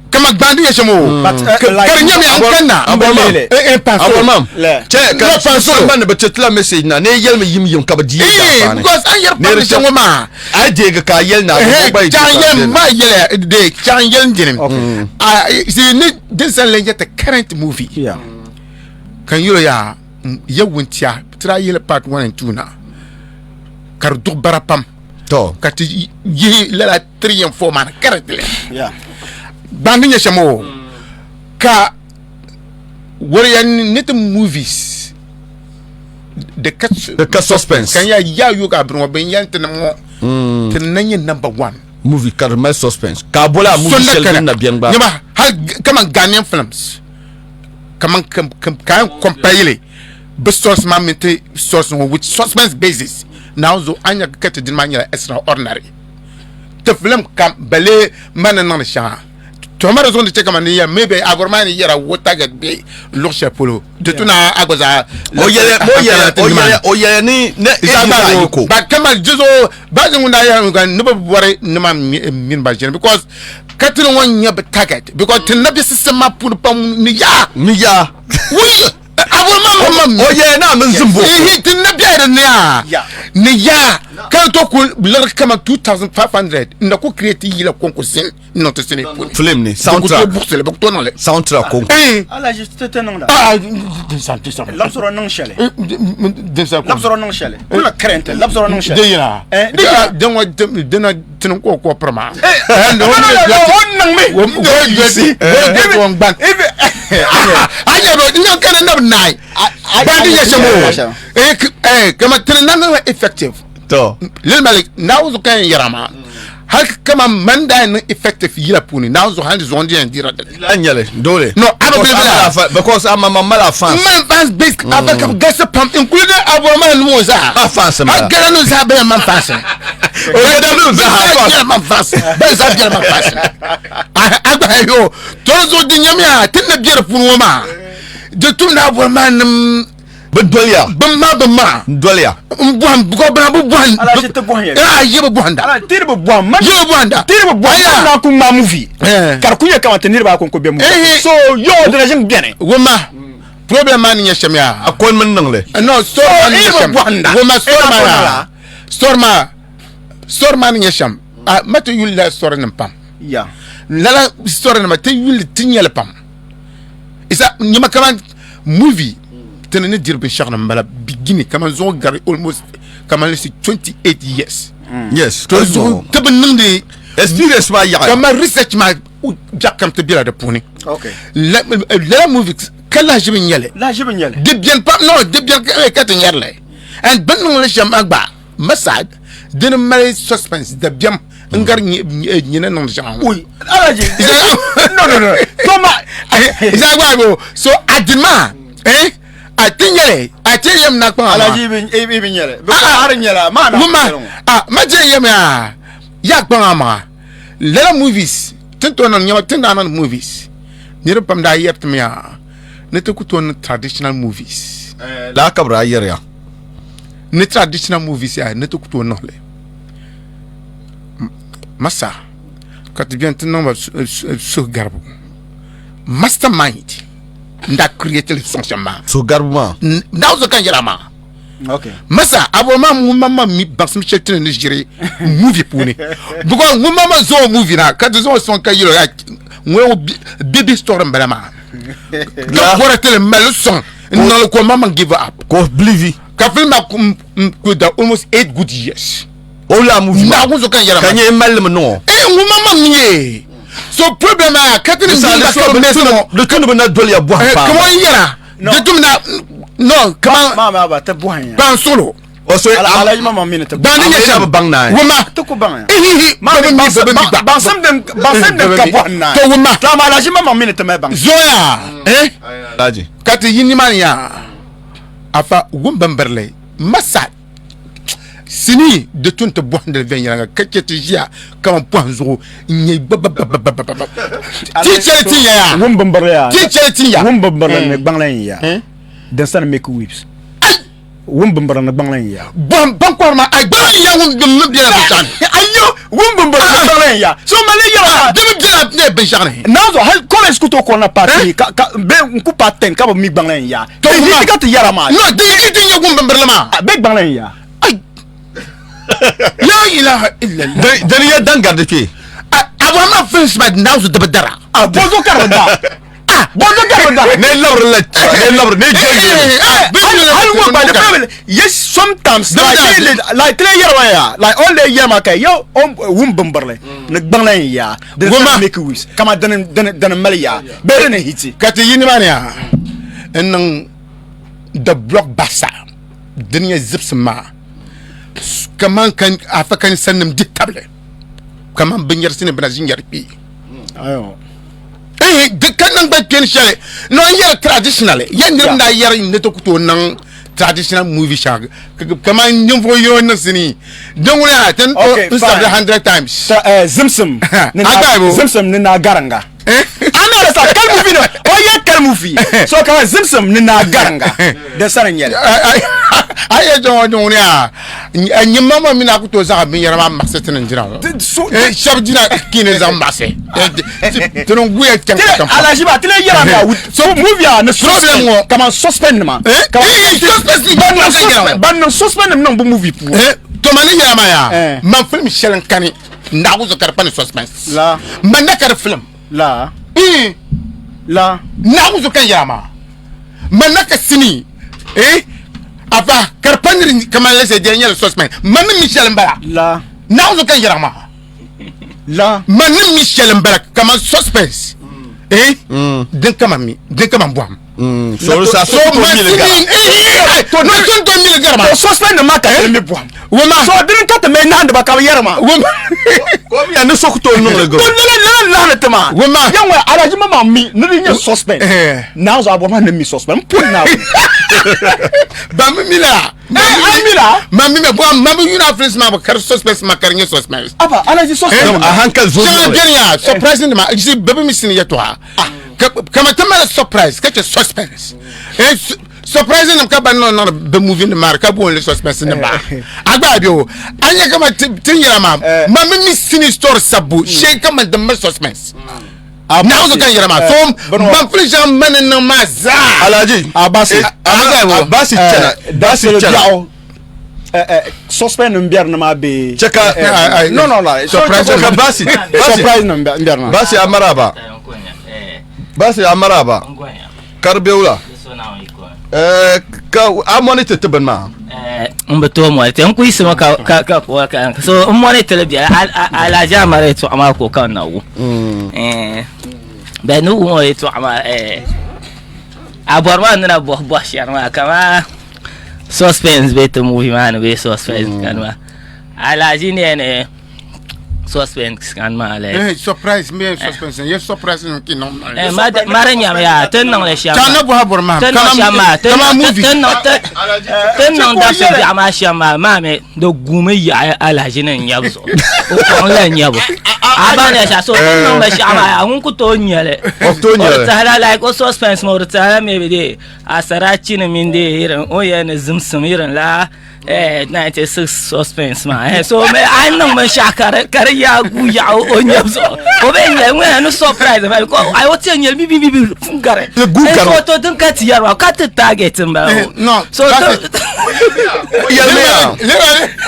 kama gbandi yɛ shɛm o ka di nyɛmi an kanna Abormam chɛ ka sambani bi ti tila message na ne yɛlimi yim yim ka bi di yɛli daanfaani because an yɛri pam shɛm ŋɔ maa a yi deegi ka a yɛli na a gba yi chaŋ yɛli maa yɛli de chaŋ yɛli dini a ni din sani lɛ yɛ ti current movie ka n yɛli yaa yɛ wuntia tira yɛli part 1 and 2 na ka di duɣu bara pam to ka ti yihi lala 3 and 4 maa ni currently gbandi nyɛ shɛm o ka wariya ni ti movies di ka di ka suspense ka ya ya yo ka bini ŋɔ bin yɛn ti nim ŋɔ ti na nyɛ number one movie ka di mali suspense ka a boli a movie shɛli din na bɛni gba Bi source maa mini ti source ŋɔ with suspense basis Naawuni zuɣu a ni nya ka ti dini maa nyɛla extraordinary. Ti film kam balee mali ni niŋdi shɛŋa. Tuhuma di zuɣu ni chɛ kaman ni yɛli maybe a bɔri maa ni yɛra wo target bɛ luɣ shɛli polo di tu na a gba zaa O yɛli o yɛli o yɛli o yɛli ni ni Isa yiko. But kaman di zuɣu ba ŋun daa yɛli ni bi bɔri ni man mini ba ʒini because ka ti ni ŋɔ nyɛ bi target because ti na bɛ system maa puuni pam ni yaa. Ni yaa. Wuyi o yɛli naa mini zimbo ihi ti na bɛ di ni a ni yaa ka to ku liɣiri kaman 2500 n na ku create yila konko sin n niŋ ti sinii puuni film ni soundtrack bi ku tooi buɣisili bi ku tooi niŋli soundtrack konko Alhaji ti ti niŋda ah dinsan dinsan labisoro niŋ shɛli dinsan labisoro niŋ shɛli kula current labisoro niŋ shɛli di yina Eh, di yina. din ŋɔ dina tini ko ko pirima no no no no o niŋmi o gban a yɛ bɛ n kana na bi naai bandi nyɛ shɛm o eh kama tini na niŋla effective to lili mali naawuni zuɣu ka yɛn yɛra maa hali kama man daa niŋ effective yila puuni naawuni zuɣu hali zuɣu n di yɛn dira dini la nyɛli dole no a bi bilibila because a ma mali a fans man fans base a ba ka bi galisi pam including aboroma nim ŋɔ zaa a fans ma a gala nim zaa bɛla man fans o gala nim zaa bɛla man fans bɛla zaa bɛla man fans a gba yo to zuɣu di nyɛmiya ti ni bɛ di puuni ŋɔ maa di tum ni aboroma nim Bi doliya. Bi ma bi ma. N doliya. N bɔhim because bana bi bɔhim. Alaji ti bɔhim ya. Aa yi bi bɔhinda. Ala ti bi bɔhim. Man yi bi bɔhinda. Ti bi bɔhim. Aya. Man ku ŋmaa movie. Eh. Ka di ku nyɛ kaman ti niriba akon ko bɛ movie. Eh. So yo dina ʒin bɛni. Wuma problem maa ni nyɛ shɛm yaa. A ko min niŋli. No story maa ni nyɛ So, shɛm. yi bi bɔhinda. Wuma story Ina maa ko yaa. nala. Story maa story maa ni nyɛ shɛm. A ma ti yuli la story nim pam. Ya. Lala story nima ti yuli ti nyɛli pam. Isa nyɛma kaman movie tini ni diri binshɛɣu ni m-bala beginning kaman zuɣu gari almost kaman let's say 28 years. Yes, To zuɣu ti bi niŋdi experience maa yaɣi. Kaman research maa biɛɣu kam ti bela di puuni. Okay. Lala movie ka lahiʒibi n-nyɛli. Lahiʒibi n-nyɛli. Di beni pam no di beni ka ti nyari li and bɛ ni niŋli shɛm maa gba Masad dini mali suspense dabiɛm n gari nyina niŋdi shɛŋa ŋɔ. Ui, Alhaji. No, no, no. To ma. Isa gba go. So adin maa, eh? A ti nyɛli, a ti yɛm na kpaŋ ma. Alhaji i bi nyɛli. Bi ka hari nyɛla ma na. Wuma, ah, ma je yɛm ya. Ya kpaŋ ma. Lala movies, tin to niŋ nyɛma tin daa niŋ movies. Niriba pam daa yɛri ti mi ya ni ti ku tooi niŋ traditional movies. Laa ka bi daa yɛri ya. Ni traditional movies yaa ni ti ku tooi niŋli masa ka ti bɛni ti niŋ ba suhugarigu mastermind n daa create li sɔŋ shɛm maa suhugarigu maa daa zo ka n yɛra maa Okay. Masa a bɔri maa ŋun ma mi baŋsim shɛli ti ni ni ʒiri movie puuni because ŋun ma ma zaŋ o movie na ka ti zaŋ o sɔŋ ka yɛl o yaa ŋun bibi story n bala maa ka bɔra ti li mali sɔŋ n niŋli ka o maŋmaŋ give up ka o believe ka film maa ku da almost 8 good years o la movie maa Naawuni zuɣu ka n yɛra ka nyɛ mali mi niŋ o eh ŋun maŋmaŋ mi ye so problem maa ka ti ni misali ba ka bi mɛsi ŋɔ di tu ni bi na doli ya bɔhim paa kama n yɛra di tum na no kama Ma ma ba ti bɔhim ya. kpan solo o so Alhaji ma ma mi ni ti ban ni nyɛ shɛm bi baŋ naai wuma Ti ku baŋ ya. ihihi Ma ba bi mi mi ba bi mi gba baŋsim din baŋsim din ka bɔhim naai. To wuma To amma Alhaji ma ma mi ni ti mali baŋsim. zoya eh Alhaji ka ti yi nimaani yaa afa wum bimbirili masa sinii di tun ti bɔhindili viɛnyɛliŋga ka chɛ ti ʒiya kaman pɔhim zuɣu n-nyɛ babababababa ti chɛli tin ya yaa Wum bimbirili yaa ti chɛli tin ya Wum bimbirili ni gbaŋ lan ya din sani make waves. Wum bimbirili ni gbaŋ lan ya. Bɔhim bankɔri maa a gbaŋ lan ya wum din mi bela binshɛɣu ni. Ayo wum bimbirili ni gbaŋ lan ya so mali yɛra maa. Di mi bela ne binshɛɣu ni. Naanzu hali college ku tooi kɔrina part 3 ka ka bɛ n ku paai 10 ka bi mi gbaŋ lan ya. To Di wuma ka ti yɛra maa. No di yi ti nyɛ wum bimbirili maa. Bɛ gbaŋ lan ya. Ai la ilaha illallah. Dini yɛ dan gari di kpee. A bɔhim maa films maa naanzu di bi dara. A bɔzo ka di bi da. Ah, bɔzo ka di bi da. Ne labiri la ne labiri ne jɛ yɛ. Hali ŋɔ gba di bɛ yes sometimes like like tile yɛrɛ ma ya like all the yɛrɛ ma ka yo wum bimbirili ni gbaŋ lan ya din Wuma. make waves kama dini dini dini mali ya bee dini hiti. Ka ti yi nimaani yaa n niŋ the blockbuster din nyɛ zibsim maa kaman ka afa ka ninsalnim di tabili kaman binyɛrisi ni bina ʒinyɛri kpee. Ayo. Eh, di ka niŋ gba kpɛni shɛli no n yɛri traditionally yɛn niriba daa yɛri ni ti ku tooi niŋ traditional movie shɛŋa kamani ninvuɣu yino niŋ sinii din ŋuni yaa ti n sabili 100 times zimsim zimsim ni naa garinga a mi sa kali movie no o yɛ kali movie so kama zimsim ni naa garinga din sani nyɛli a yɛ jɔŋɔ din ŋuni yaa nyimma mini a ku tooi zaŋ binyɛra maa maɣasi ti ni jina ŋɔ shɛba jina kiini zaŋ maɣasi ti ni guya chaŋ ka alaji ba ti le yɛra mi a so movie a ni problem ŋɔ kaman suspend nima suspense ban niŋ suspend nim niŋ bi movie puuni to ma ni yɛra maa yaa man film shɛli n kani naɣigu zuɣu ka di pa ni suspense la man na ka di film la la naɣigu zuɣu ka n yɛra maa man na ka sinii eh afa ka di pa ni kaman lɛsɛ di nyɛla suspense man ni mi shɛli n bala la naɣigu zuɣu ka n yɛra maa la man ni mi shɛli n bala kaman suspense eh din kama mi din kama bɔhim so sa so to mili gara to no to to mili gara ma to suspense nim maa ka ti mi bɔhim wama so dini ka ti mali nahandi ba ka bi yɛri maa wama ko mi ya ni so ku to niŋli to lala lala lahani ti maa wama yɛn ŋɔ alaji ma maa mi ni di nyɛ suspense naa zuɣu a bɔri maa ni mi suspense n pun naa ba mi mi la a mi la ma mi bɔ ma bi yuna films maa bi kari suspense ma kari nyɛ suspense aba alaji suspense a hankali zo shɛŋa bɛni ya surprise nima si bɛ mi sini yɛtɔɣa kama ti mali surprise ka chɛ suspense surprise nim ka ban niŋ niŋdi bi movie nim maa ka booni li suspense nim maa a gba bɛ o a nyɛ kama ti yɛra maa ma mi mi sini story sabbu shee kama din mali suspense naɣa zuɣu ka n yɛra maa so ban pili shɛŋa mani niŋ maa zaa alaji abasi abasi chana basi chana suspense nim bɛri ni maa bee chɛ ka no no no surprise ka basi surprise nim bɛri maa basi amaraba basi amaraba karibewula ka a monitor ti bini maa n bi tooi monitor n kuyisimi ka ka ka ka so n monitor li biɛla alaji amara yɛltɔɣa maa ko ka n na wum bɛ ni wum o yɛltɔɣa maa a bɔri maa ni na bɔhi bɔhi shɛri maa kamaa suspense bɛ ti movie maa ni bee suspense kani maa alaji ni yɛn suspense kan maa le eh surprise me suspense ye surprise no ki no eh ma ma re nyam ya ten niŋ le shɛm ta na bɔha bɔri maa ten niŋ shɛm maa ten kama movie ten niŋ ten niŋ dabisi biɛɣu maa shɛm maa maa mi di guumi yaɣi alaji ni nyabu zuɣu o kɔŋ la nyabu a ba ni shɛm so ten niŋ ba shɛm maa yaa ŋun ku tooi nyɛli o tooi o nyɛli di tahila like o suspense maa o di tahila maybe de asarachi ni mini de irin o yɛn ni zimsim irin la Eh, 96 suspense maa eh, so me a niŋ binshaɣu ka di ka di yaa gu yaɣa o nyabu zuɣu o bɛ nyɛ ŋun ni surprise ba ko a o ti nyɛ bi bi bi bi fun gari Di gu eh, gari. so to din ka ti yɛri maa ka ti target n bala Eh, no, so that's to yɛlimiya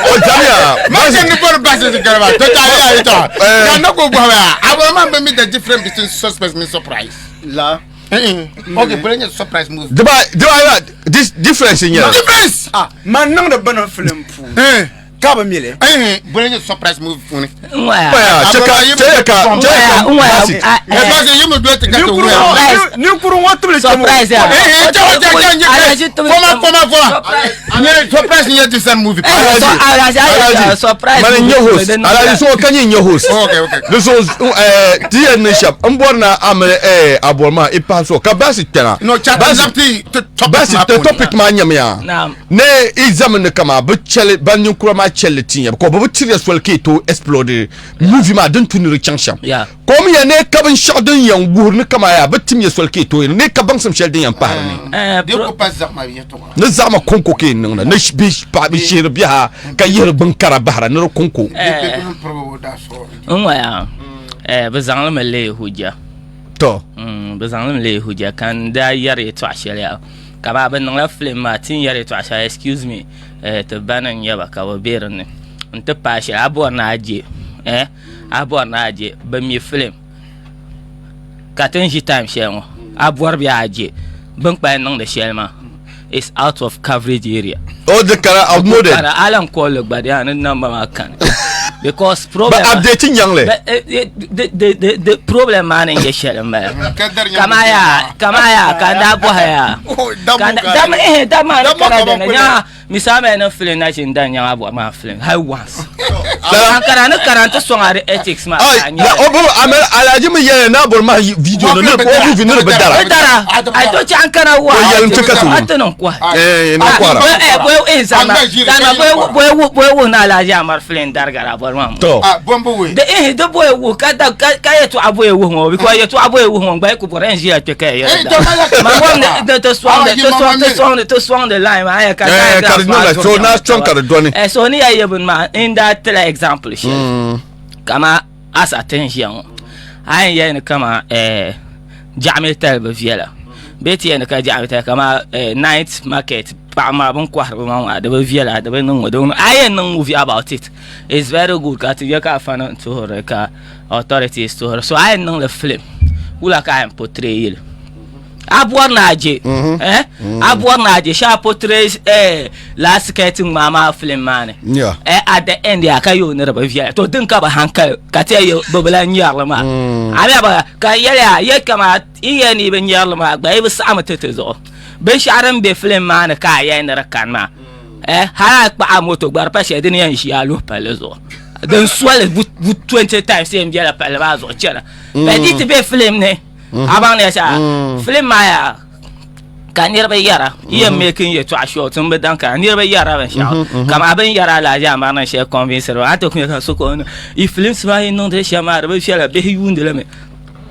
o jamiya ma se ni bɔri basi ti gari maa to ta ya yi tɔ ka ne ko bɔhi ba a bɔri maa bɛ mi the difference between suspense and surprise la okay bɔri nyɛ surprise movie diba diba ya this difference n nyɛli difference ah man niŋdi bini film puuni eh ka bi mi li eh bɔri nyɛ surprise movie puuni ŋɔya cɛ ka cɛ ka cɛ ka ŋɔya basi ɛ parce que yi mi dɔ ti ka ti wuya ninkuru ŋɔ tibili surprise ya eh cɛ cɛ cɛ n Alhaji ye fɔma fɔma fɔma nyɛ surprise nyɛ different movie Eh, so Alhaji Alhaji surprise mani n nyɛ host Alhaji so ka nyɛ nyɛ host okay okay di so ɛɛ ti yɛn ni shɛm n bɔri na a mini ɛɛ a bɔri maa i pahi so ka baasi kpɛna no chat baasi lapti topic baasi maa ti puuni topic maa nyɛmiya Naam. ne i zami ni kama bi chɛli ban ninkura maa chɛli ti nya ko bi bi tiriya soli ka i tooi explode movie maa din tu ni di chaŋ shɛm Yeah. ko mi ya ne ka binshaɣu din yɛn wuhiri ni kama yaa bi tim ya soli ka i tooi ne ka baŋsim shɛli din yɛn pahiri ni Eh, di ko pa zaɣima yɛltɔɣa ni zaɣima konko ka i niŋda ni bi paɣa bi shihiri biɛha ka yihiri bin kara bahira ni di konko eh, di piribi o daa sɔɔ n ŋɔya eh, bi zaŋlimi leei hujja to Bi zaŋlimi leei hujja ka n daa yɛri yɛltɔɣa shɛli yaa ka maa bi niŋla film maa ti ni yɛri yɛltɔɣa shɛli excuse me eh, ti ba ni n-nyɛ ba ka bi be dinni n ti paai shɛli a bɔri ni a je eh, a bɔri ni a je bi mi film ka ti ni ʒi time shɛli ŋɔ a bɔri bee a je bini kpalim niŋdi shɛli maa is out of coverage area. Oh, the kara outmoded. Kara alan call gba di ani number maa kani. Because problem. But update nyaŋli. But the problem maa ni nyɛ shɛli n bala. Kama ya kama ya ka n daa bɔhi ya. Dama eh dama ni kana dini nya. Misali mali niŋ film na ʒini dan nyaŋ a bɔri maa film hali once. An kana ni kana n ti sɔŋ a di ethics maa ka a nyɛli. O bo amel alaji mi yɛli na bɔri maa video ni o movie ni bi dara. Bi dara. A to chɛ an kana wa. O yɛli n ti ka ti A ti niŋ kɔhi. Eh, ni kɔhira. Eh, boy eh zama. Zama boy boy boy wuhi ni alaji amari film darigara a bɔri maa. To. Ah, bombo we. Di eh di boy wuhi ka da ka ka yɛltɔɣa boy wuhi ŋɔ because yɛltɔɣa boy wuhi ŋɔ gba yi ku bɔri n ʒiya kpɛ ka ya yɛli da. Ma bɔri ni di ti sɔŋdi ti sɔŋ ti sɔŋdi ti sɔŋdi line maa ya ka Eh, ka di niŋ so na sɔŋ ka di dɔni. Eh, so ni ya yɛ bini maa n daa tila example shɛli kama asa ti n ʒiya ŋɔ a yɛn yɛli ni kama eh, jaɣami tali bi viɛla bee ti yɛli ni ka jaɣami tali kama eh, night market paɣa maa bin kɔhiri bi maŋ maa di bi viɛla di bi niŋ ŋɔ di bi niŋ a yɛn niŋ movie about it it's very good ka ti yɛ ka afa nim tuhiri ka authorities tuhiri so a yɛn niŋli film wula ka a yɛn portray yili a bɔri ni a je eh? a bɔri ni a je shee a portray eh, last skirt ŋmaa maa film maa ni Yeah. eh, at the end ya ka yɛ o ni di bi viɛla to din ka bi hankali ka ti yɛ bi bi lahi nyɛrili maa a bɛ ba ka yɛli a yɛ kama i yɛ ni i bi nyɛrili maa gba i bi saɣami ti ti zuɣu binshɛɣu din bɛ film maa ni ka a yɛli ni di kani maa eh, hali a kpaɣa moto gba di pa shɛli di ni yɛn ʒi a luhi palli zuɣu din soli bu 20 times yɛn bɛla palli maa zuɣu chɛna bɛ di ti bɛ film ni a baŋ ni ya shɛli film maa yaa ka niriba yɛra yi yɛn making yɛltɔɣa short n bi daŋ ka niriba yɛra binshaɣu kama bin yɛra Alhaji Amar niŋ shɛli convince ba a ti ku nya ka so ka o ni yi films maa yi niŋdi shɛm maa di bi viɛla bihi yuundi li mi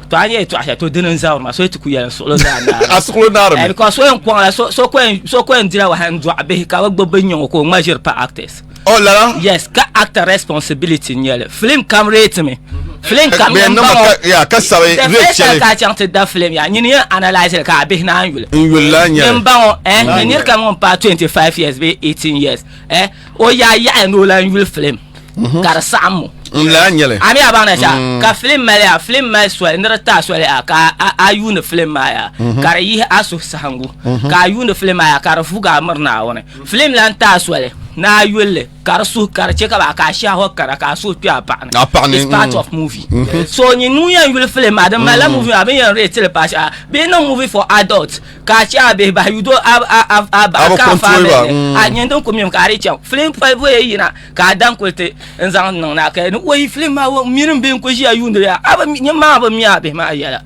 to a nyɛ yɛltɔɣa shɛli to dini n zabiri ma so yi ti ku yɛli n suɣulo zaa naari A suɣulo naari mi. Eh, because so yɛn kɔŋ la so so ko yɛn so ko yɛn dila wahala n dɔɣi bihi ka bi gbubi bi nyiŋɔ ka o ŋma ʒiri pa actors Oh lala. Yes, ka actor responsibility n nyɛli. Film kam rate mi. Film kam Bɛ n niŋ baŋ ka ya ka sabi The rate first time shɛli. ka a chaŋ ti da film ya nyini yɛn analyse li ka a bihi naan yuli. N yuli la nyɛli. N baŋ o eh ni niri kam ŋun paai 25 years bee 18 years eh o yaa yaɣi ni o lan yuli film ka di saɣim o. N lala nyɛli. A mi a baŋ na shɛli ka film mali ya film mali soli ni di ti a soli ya ka a a yuuni film maa ya ka di yihi a suhu saɣingu ka a yuuni film maa ya ka di vugi a miri Naawuni. Film lan ti a soli ni a yuli li ka di suhu ka di chɛ ka ba ka a shɛhi kara ka a suhu kpe a paɣa ni. A paɣa ni, It's part of movie. So nyin ŋun yɛn yuli film maa di malila movie maa bɛ ni yɛn rate li paai shɛli bee niŋ movie for adults ka a chɛ a bihi bahi you do a a a a A bahi bi ka a control family ba, ni. A nyin din ku mimi ka a di chaŋ film palibu yi yina ka a daŋ kuli ti n zaŋ niŋ na ka ni o film maa wo mini n bihi n ku ʒiya yuundi ya a bi nyin maa bi mi a bihi maa yɛla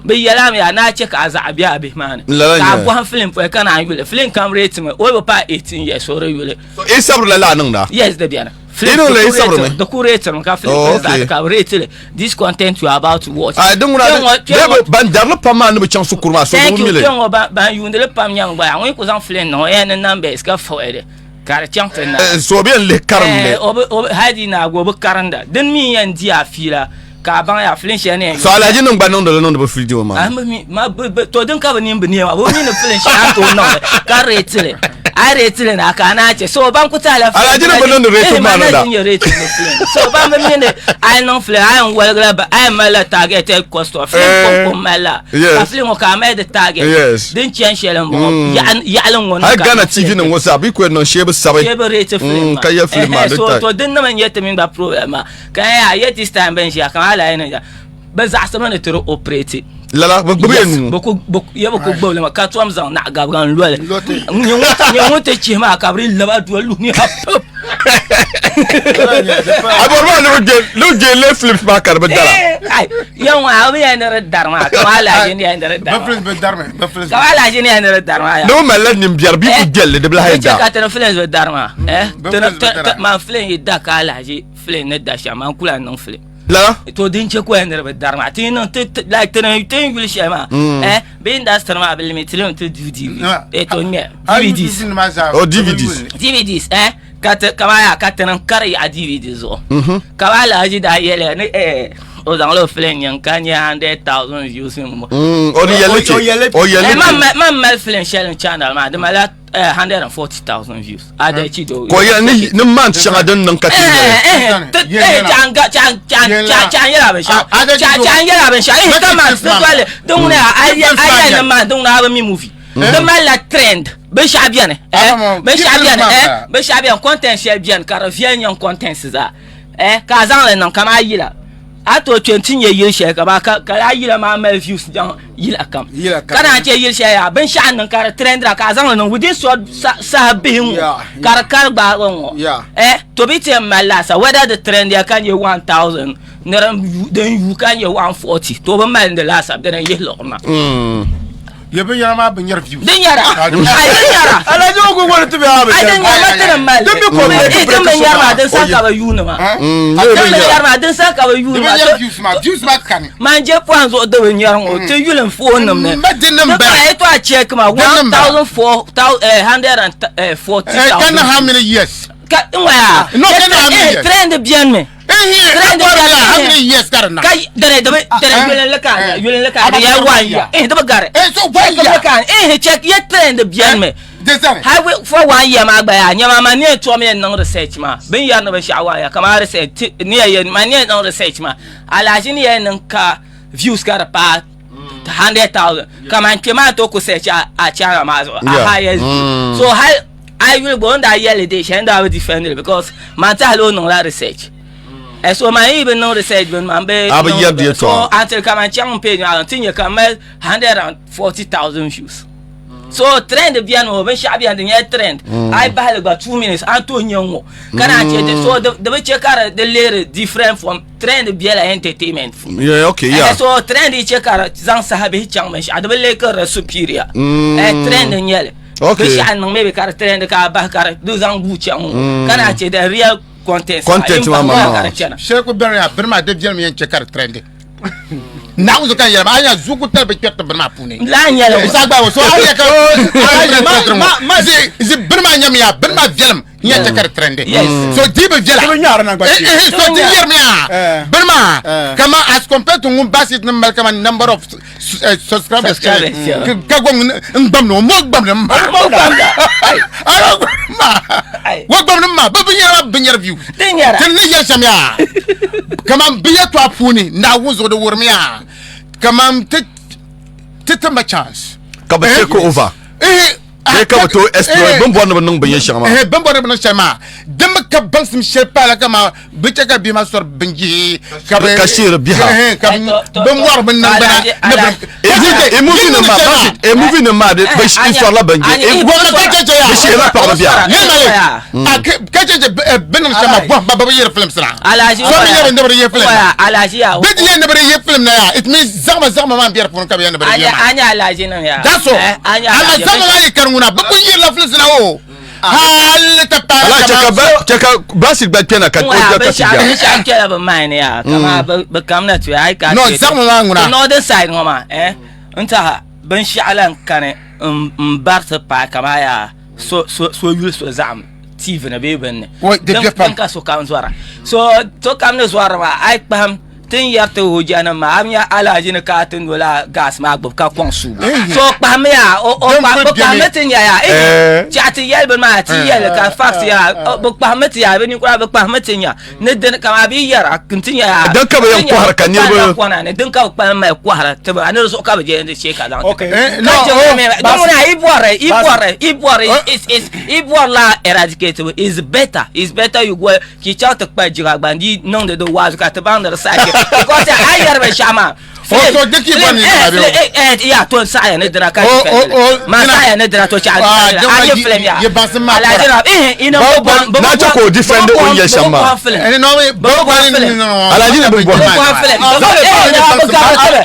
bi yɛla mi ya ni a chɛ ka a zaɣa bɛ a bihi maa ni Lala ka a nyɛ. bɔhim film pɔi ka naan yuli film kam rate mi o bi paai 18 years o di yuli So i sabirila laa niŋda? yes di bɛni Yi niŋ la yi sabiri mi? di ku rate mi ka film Oh, pɔi okay. zaɣa ka bi rate li this content you are about to watch Ah, din ŋuna Kpɛŋ ŋɔ- di kpɛŋ ŋɔ- ban darili pam maa ni bi chaŋ shikuru maa so thank bi you mi li. kpɛŋ ŋɔ ban ban yuundi li pam nyaŋ gba yaa ŋun ku zaŋ film niŋ o yɛn ni numbers ka fɔhi li ka di chaŋ ti na Eh, so o bi yɛn lihi karim li. Eh, o bi- o bi- hali di naagi o bi karinda din mi yɛn di a fiila ka a baŋ yaa filin shɛli ni yɛn So Alhaji niŋ gba niŋdi li niŋdi bi video maa. Ah, mi- ma bi- bi- to din ka bi nini bi neema bi mi ni filin shɛli a tooi niŋli ka reeti li a reeti li na ka a naan chɛ so ban ku tahala Alhaji ni bi niŋdi reeti maa ni da. nyɛ reeti ni filin so ban bi mi ni a yi niŋ filin a yɛn waligila ba a yɛn malila targeted customer filin Eh, kom kom malila yes. ka filin ŋɔ ka a mali di target Yes. din chɛni shɛli n bɔŋɔ yaɣali ŋɔ ni Hali ka Ghana niŋ TV filin nim ŋɔ zaa bi ku yɛn niŋ shee bi sabi. shee bi reeti filin Mm, maa ka yɛ filin maa Ɛhɛ, di so ta. to din nima n nyɛ ti mini gba problem maa ka ya yɛ this time bin ʒiya kamani alayi ni ʒiya bi zaɣasimi ni ti di operate Lala bi gbubi ya Yes, nuu. bi ku bi ya bi ku gbubili ma ka tom zaŋ naɣa gabiga n loli nyɛ ŋun ti chihi maa ka bi di laba doli luhi ha pip A bɔri maa ni bi gbe ni bi gbe le films maa ka di bi dara. Ai, yan ŋɔ a bi yɛn ni di dari maa kamani alaji ni yɛn ni di dari maa kamani alaji ni yɛn ni di dari maa ya Ni bi malila nin biɛri bi ku gbɛlli di bi lahi Di chɛ da. ka tini films bi dari maa eh Bɛ films bi dara. man film yi da ka alaji film ni da shɛm man kula niŋ film Lala. To din chɛ ka niriba dari maa ti niŋ ti ti like ti ni ti ni yuli shɛli maa eh bɛ industry maa bi limit li mi ti DVD eh to ŋmɛ DVDs Oh DVDs. DVDs eh ka ti ka maa ka ti niŋ kari yaɣa DVD zuɣu ka maa Alhaji daa yɛliya ni eh o zaŋla o film nyaŋ ka nyɛ 100,000 views m bɔ O di yɛlli ti o yɛlli eh ti. man mali film shɛli n channel maa di malila 140,000 views. Adachi do. Ko ya ni ni man shɛŋa din niŋ ka ti nyɛli. Chan yɛla binshɛɣu. Chan yɛla binshɛɣu. Eh ka man toli din ŋuna a yɛ ni man din ŋuna a bi mi movie. Di malila trend binshɛɣu bɛni. Binshɛɣu bɛni eh binshɛɣu bɛni content shɛli bɛni ka di viɛli nyaŋ contents zaa. Eh ka a zaŋli niŋ kamani a yila. A tooi kpe nti nya yili shɛli ka ka ka laa yila maa mali views jaŋ yila kam. Yila kam. Ka naan chɛ yili shɛli yaa binshɛɣu niŋ ka di trendira ka a zaŋ li niŋ within short saha bihi ŋɔ ka di kari gbaagi ŋɔ. Eh to bi ti yɛn mali laasabu whether di trendiya ka nyɛ 1000 ni din yuui ka nyɛ 140 to bi mali di laasabu dini n yihi liɣiri maa. Ye binyɛra maa bi nyɛri views. Din nyɛra. Ai din nyɛra. Alhaji o ku wari ti bɛ a bi Ai din nyɛra ma ti ni mali. Din bi ko Eh, din bi nyɛri maa din sa ka bi yuuni maa. Din bi nyɛri maa din sa ka bi yuuni Di bi maa. nyɛri views maa views maa kani. Man je pɔhim zuɣu di bi nyɛri ŋɔ ti yuli n phone nim ni. Ma din nim Di bala. pahi to a check ma Din nim bala. 1,440,000. Eh, ka na how many years? Ka n waya. No, ka na how many Eh, years? trend bɛni mi. Eh, how many years ka di na? Ka dere di bi dere yulin li ka yulin li ka di ya one year. Eh, di bi gari. Eh, so one year. Ka eh check ye trend bɛni mi. Desani. Highway for one year maa gba yaa nyɛma ma ni yɛn tom yɛn niŋ research maa bin yɛri ni binshaɣu one year kamani research ti ni yɛn yɛn ma ni yɛn niŋ research maa alahachi ni yɛn niŋ ka views ka di paai 100,000 kamani kpɛ maa to ku search a channel maa zuɣu a highest view so hali a yuli gba o ni daa yɛli dee shɛli n daa bi defend li because man tahili o niŋla research eh, so man yi bi niŋ research bini man bi A bi niŋ yɛri di so yɛltɔɣa. until kaman chaŋ n page maa n ti nyɛ ka mali 140,000 views so trend biɛni o binshaɣu biɛni di nyɛla trend a yi bahili gba 2 minutes a ni tooi nyɛ ŋɔ ka naan chɛ di so di bi chɛ ka di leeri different from trend biɛla entertainment Yeah, okay, yeah. Eh, so trend yi chɛ ka di zaŋ saha bihi chaŋ binshaɣu di bi leei ka di superior eh, trend n nyɛli Okay. binshaɣu niŋ maybe ka di trend ka a bahi ka di zaŋ guui chaŋ ŋɔ ka naan chɛ the real content Content maa maa maa. ka di chana Shɛli ku bɛni yaa bini maa di viɛlim yɛn chɛ ka di trendi. Naawuni zuɣu ka n yɛli maa a nya zuɣu ku tali bi kpɛriti bini maa puuni. Laa nyɛli Isa gba so a yɛ ka ma- zi bini maa nyɛmi yaa bini maa viɛlim n yɛn chɛ ka di trendi. Yes. So di bi viɛla. Di bi nyaari na gba Eh, eh, so di yɛrimi yaa Eh. bini maa Eh. kama as compared to ŋun baasi ni mali kama number of subscribers Subscribers, yeah. ka gba n gbamdi o mo gbamdi n ma. Mo gbamda. Ala gbamdi ma. Ai. Wo gbamdi ma bi binyɛra maa binyɛri views. Din nyɛra. Ti ni yɛli shɛm yaa kaman bi yɛltɔɣa puuni Naawuni zuɣu di wurimi yaa kaman ti ti ti ma chance. Ka bi take over. Eh, Bee ka bi tooi explore bin bɔri ni bi niŋ binyɛ shɛŋa maa. Eh, bin bɔri ni bi niŋ shɛli maa din mi ka baŋsim shɛli paala kaman bi chɛ ka bihi maa sɔri binjihi ka bi Ka sheeri biha. Eh, ka Eh, to- to- bin wɔri bin niŋgbana Alhaji- ni Alhaji- bin E movie nim maa basi e movie nim maa de bi sɔrila binjihi. Ani- E Wɔri ka chɛ chɛ yaa bi sheerila paɣaba biha. Yɛli ma Yeah. le a ka chɛ chɛ bin niŋ shɛli maa bɔhim ba bi yɛri films na Alhaji so mi yɛri ni bi di yɛ film Waya, Alhaji ya. bi di yɛn ni bi di yɛ film na yaa it means zaɣima zaɣima maa n bɛ di puuni ka bi yɛn ni bi di yɛ Anya maa anya Alhaji niŋ ya. that's all Eh, anya ama Alhaji. zaɣima maa yi kari ŋuna bi kun yirila films na o hali ti paai Ala cɛ ka kaman ba cɛ ka basi gba kpɛna ka o Waya, gba ka ti binshaɣu ja. binshaɣu kpɛla bi mine ya. Kama bi bi kamna tuya ai ka. No, zaɣima maa ŋuna. The northern side ŋɔ maa eh n taha binshaɣu lan kani n n bari ti paai kama yaa so so so yuli so zaɣim TV ni bee bini ni. Wai, di Din bɛ pam. din ka sokam zɔra. So sokam ni zɔri maa a yi kpahim ti ni yɛri ti hujjanim maa a bi nya alahaji ni ka ti nola gas maa gbubi ka kɔŋ suubu. So kpahimmi yaa o o Din kpa kuli bɛ kpahimmi bemi. ti nya yaa Eh. chaɣ ti yɛli bini maa ti yɛli ka facts yaa bɛ kpahimmi ti yaa bɛ ninkura bɛ kpahimmi ti nya ni dini kaman a bi yɛra n ti nya yaa Din ka bɛ yɛn kɔhiri ka niriba- kɔna ni din ka bɛ kpalim mali kɔhira ti ba ni di zuɣu ka bɛ je di chɛ ka zaŋ ti Okay. Eh, ka no, chɛ oh, mi din ŋuna yi bɔri yi bɔri yi bɔri is is yi bɔri la eradicate is better is better you go ki chaŋ ti kpa jiŋa gba n-di niŋdi di waazu ka ti baŋ ni di saha chɛ because a yɛri binshɛɣu maa O, so di ki bɔri ni eh, maa bɛ o. eh, eh, ya to n saɣaya ni dina ka O, di o, o, ma dina. saɣaya ni dina to chaɣ Ah, a dina nyɛ yi- film ya yi baŋsim maa Alhaji kɔra. na eh ina Ba- bi bɔhim- bi na bi chɛ ka o bɔhim- defend bi o bɔhim- ni yɛli shɛm bi maa. bɔhim film. Eh, no, Bi bi bɔhim bɔhim film. no. Alhaji ni bi bɔhim. Bi bɔhim film. Bi bɔhim- eh, ya, bi gari tɛbɛ.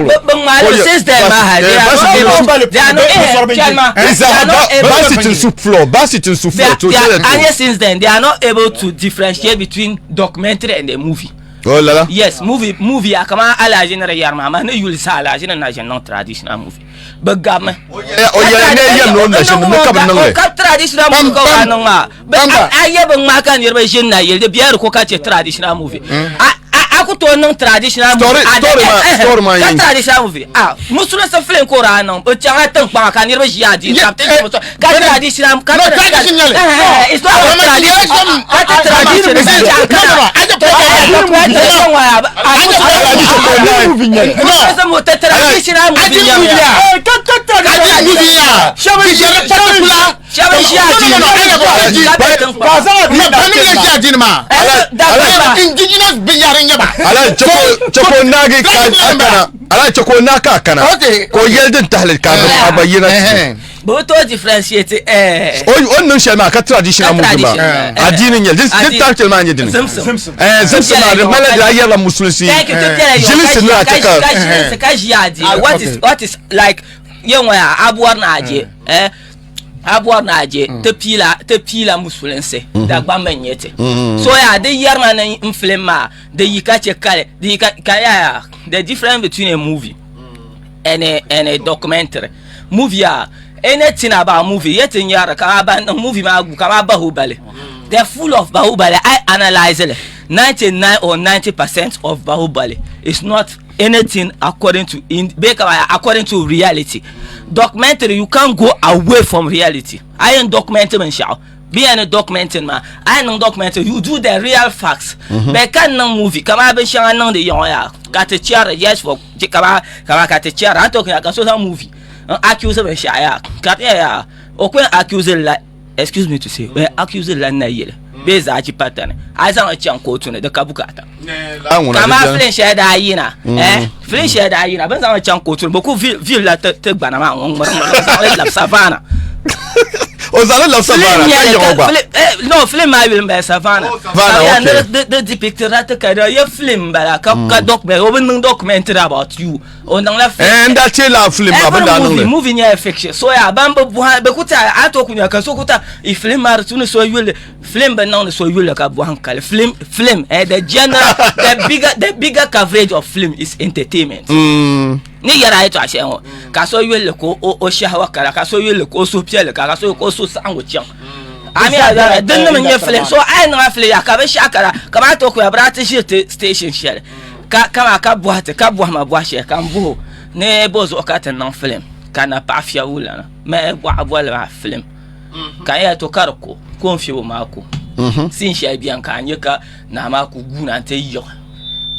Bi- bi ŋmaali since then maa ha, they are not able- they are not- eh, chairman, Isa they are not able- basi ti su floor basi ti su They floor are, to they tell are, the and truth. since then they are not able to differentiate between documentary and a movie. Oh la la. Yes, movie movie a kama alaji ni di yɛri maa, amaa ni yuli sa alaji ni na ʒini niŋ traditional movie. Bɛ gabimi. O yɛli ne yɛm ni o na ʒini ni ka bi niŋ li. Ka traditional movie ka waa niŋ maa. Bɛ a yɛ bi ŋmaa ka niriba ʒini na yili di bɛla di ko ka chɛ traditional movie. A a ku tooi niŋ traditional movie. Story story maa story maa Ka yɛn. traditional movie. A musulinsi film ka o daa niŋ. O chaŋla tiŋkpaŋa ka niriba ʒiya a dii ka bi ti Eh, ka traditional ka No, traditional. It's not Ama traditional. Ka ti traditional. Traditional movie. Adi movie ya. Adi movie ya. Bi yɛri particular. Shɛba n-ʒi adiini ka be tiŋkpaŋ. Ka zaŋ adiini na kpɛm maa. Ʒi adiini maa. Dagbamba. Indigenous binyɛhiri n-nyɛ ba. Alaji chɛ ka o naagi ka a kana. Alaji chɛ ka o naagi ka a kana. Ka o yɛli din tahili ka a gba yina ti. Bɛ bi tooi differentiate eh. O ni niŋ shɛli maa ka traditional movie maa. Adiini n-nyɛ li. Din tahi shɛli maa n-nyɛ dini. Zimsim. Eh, zimsim maa di malila di daa yɛrila musulinsi ʒilinsi ni a chɛ ka. Ka ʒilinsi ka ʒi adiini. What is what is like yɛn ŋɔ yaa a bɔri ni a je eh a bɔri ni a je ti piila ti piila musulinsi Dagbamba n-nyɛ ti. So yaa di yɛrima ni n film maa di yi ka chɛ kali di yi ka ka yaa the difference between a movie and a and a documentary movie yaa anything about movie yɛ ti nyari ka ban niŋ movie maa gu ka Bahubali they're full of Bahubali I analyze it 99 or 90% of Bahubali is not anything according to in according to reality documentary you can't go away from reality I ain't documenting binshaɣu bɛ yɛn ni documenting maa a yɛn niŋ documentary you do the real facts bɛ ka niŋ movie kamani binshɛŋa niŋdi yaŋɔ yaa ka ti chɛri just for kama kama ka ti chɛri a ni tooi ka so zaŋ movie n accuse binshaɣu yaa ka di nyɛla yaa o ku yɛn accuse la excuse me to say o yɛn accuse la nayili bee zaachi patani a yi zaŋ li chaŋ kootu ni di ka bukaata kamani filin shɛli daa yina eh filin shɛli daa yina bɛ ni zaŋ li chaŋ kootu ni bɛ ku viili la ti gbana maa ŋun ŋmiri ŋmiri zaŋ li labi savana o zaŋ li labi savana ka yaɣi o gba no film maa yuli m-bala savana savana okay di di depictira ti ka di ye film m-bala ka ka document o bi niŋ documentary about you o niŋla film eh n daa chɛ laa film maa bɛ daa niŋ li movie nyɛla fiction so yaa ban bi bɔhi bɛ ku ti a to ku nya ka so ku ta i film maa di tu ni so yuli film bi niŋdi so yuli ka bɔhim kali film film eh the general the bigger the bigger coverage of film is entertainment mm. ni yɛra yɛtɔɣa shɛli ŋɔ ka so yuli ka o shɛhawa kala ka so yuli ka o suhupiɛlli ka ka so ka o suhu saɣingu chaŋ ami a din nim n nyɛ film so a yi niŋ film yaa ka binshaɣu kala kamani to kuya bi daa ti ʒiri ti station shɛli ka kama ka bɔhi ti ka bɔhi ma bɔhi shɛli ka n bɔhi o ni bo zuɣu ka ti niŋ filim ka na paɣa fiɛbu lana mali bɔɣa bɔli maa filim ka n yɛli to ka di ko ka o ni fiɛbu maa ko siin shɛli bɛni ka a nyɛ ka naa maa ku guuna n-ti yiɣi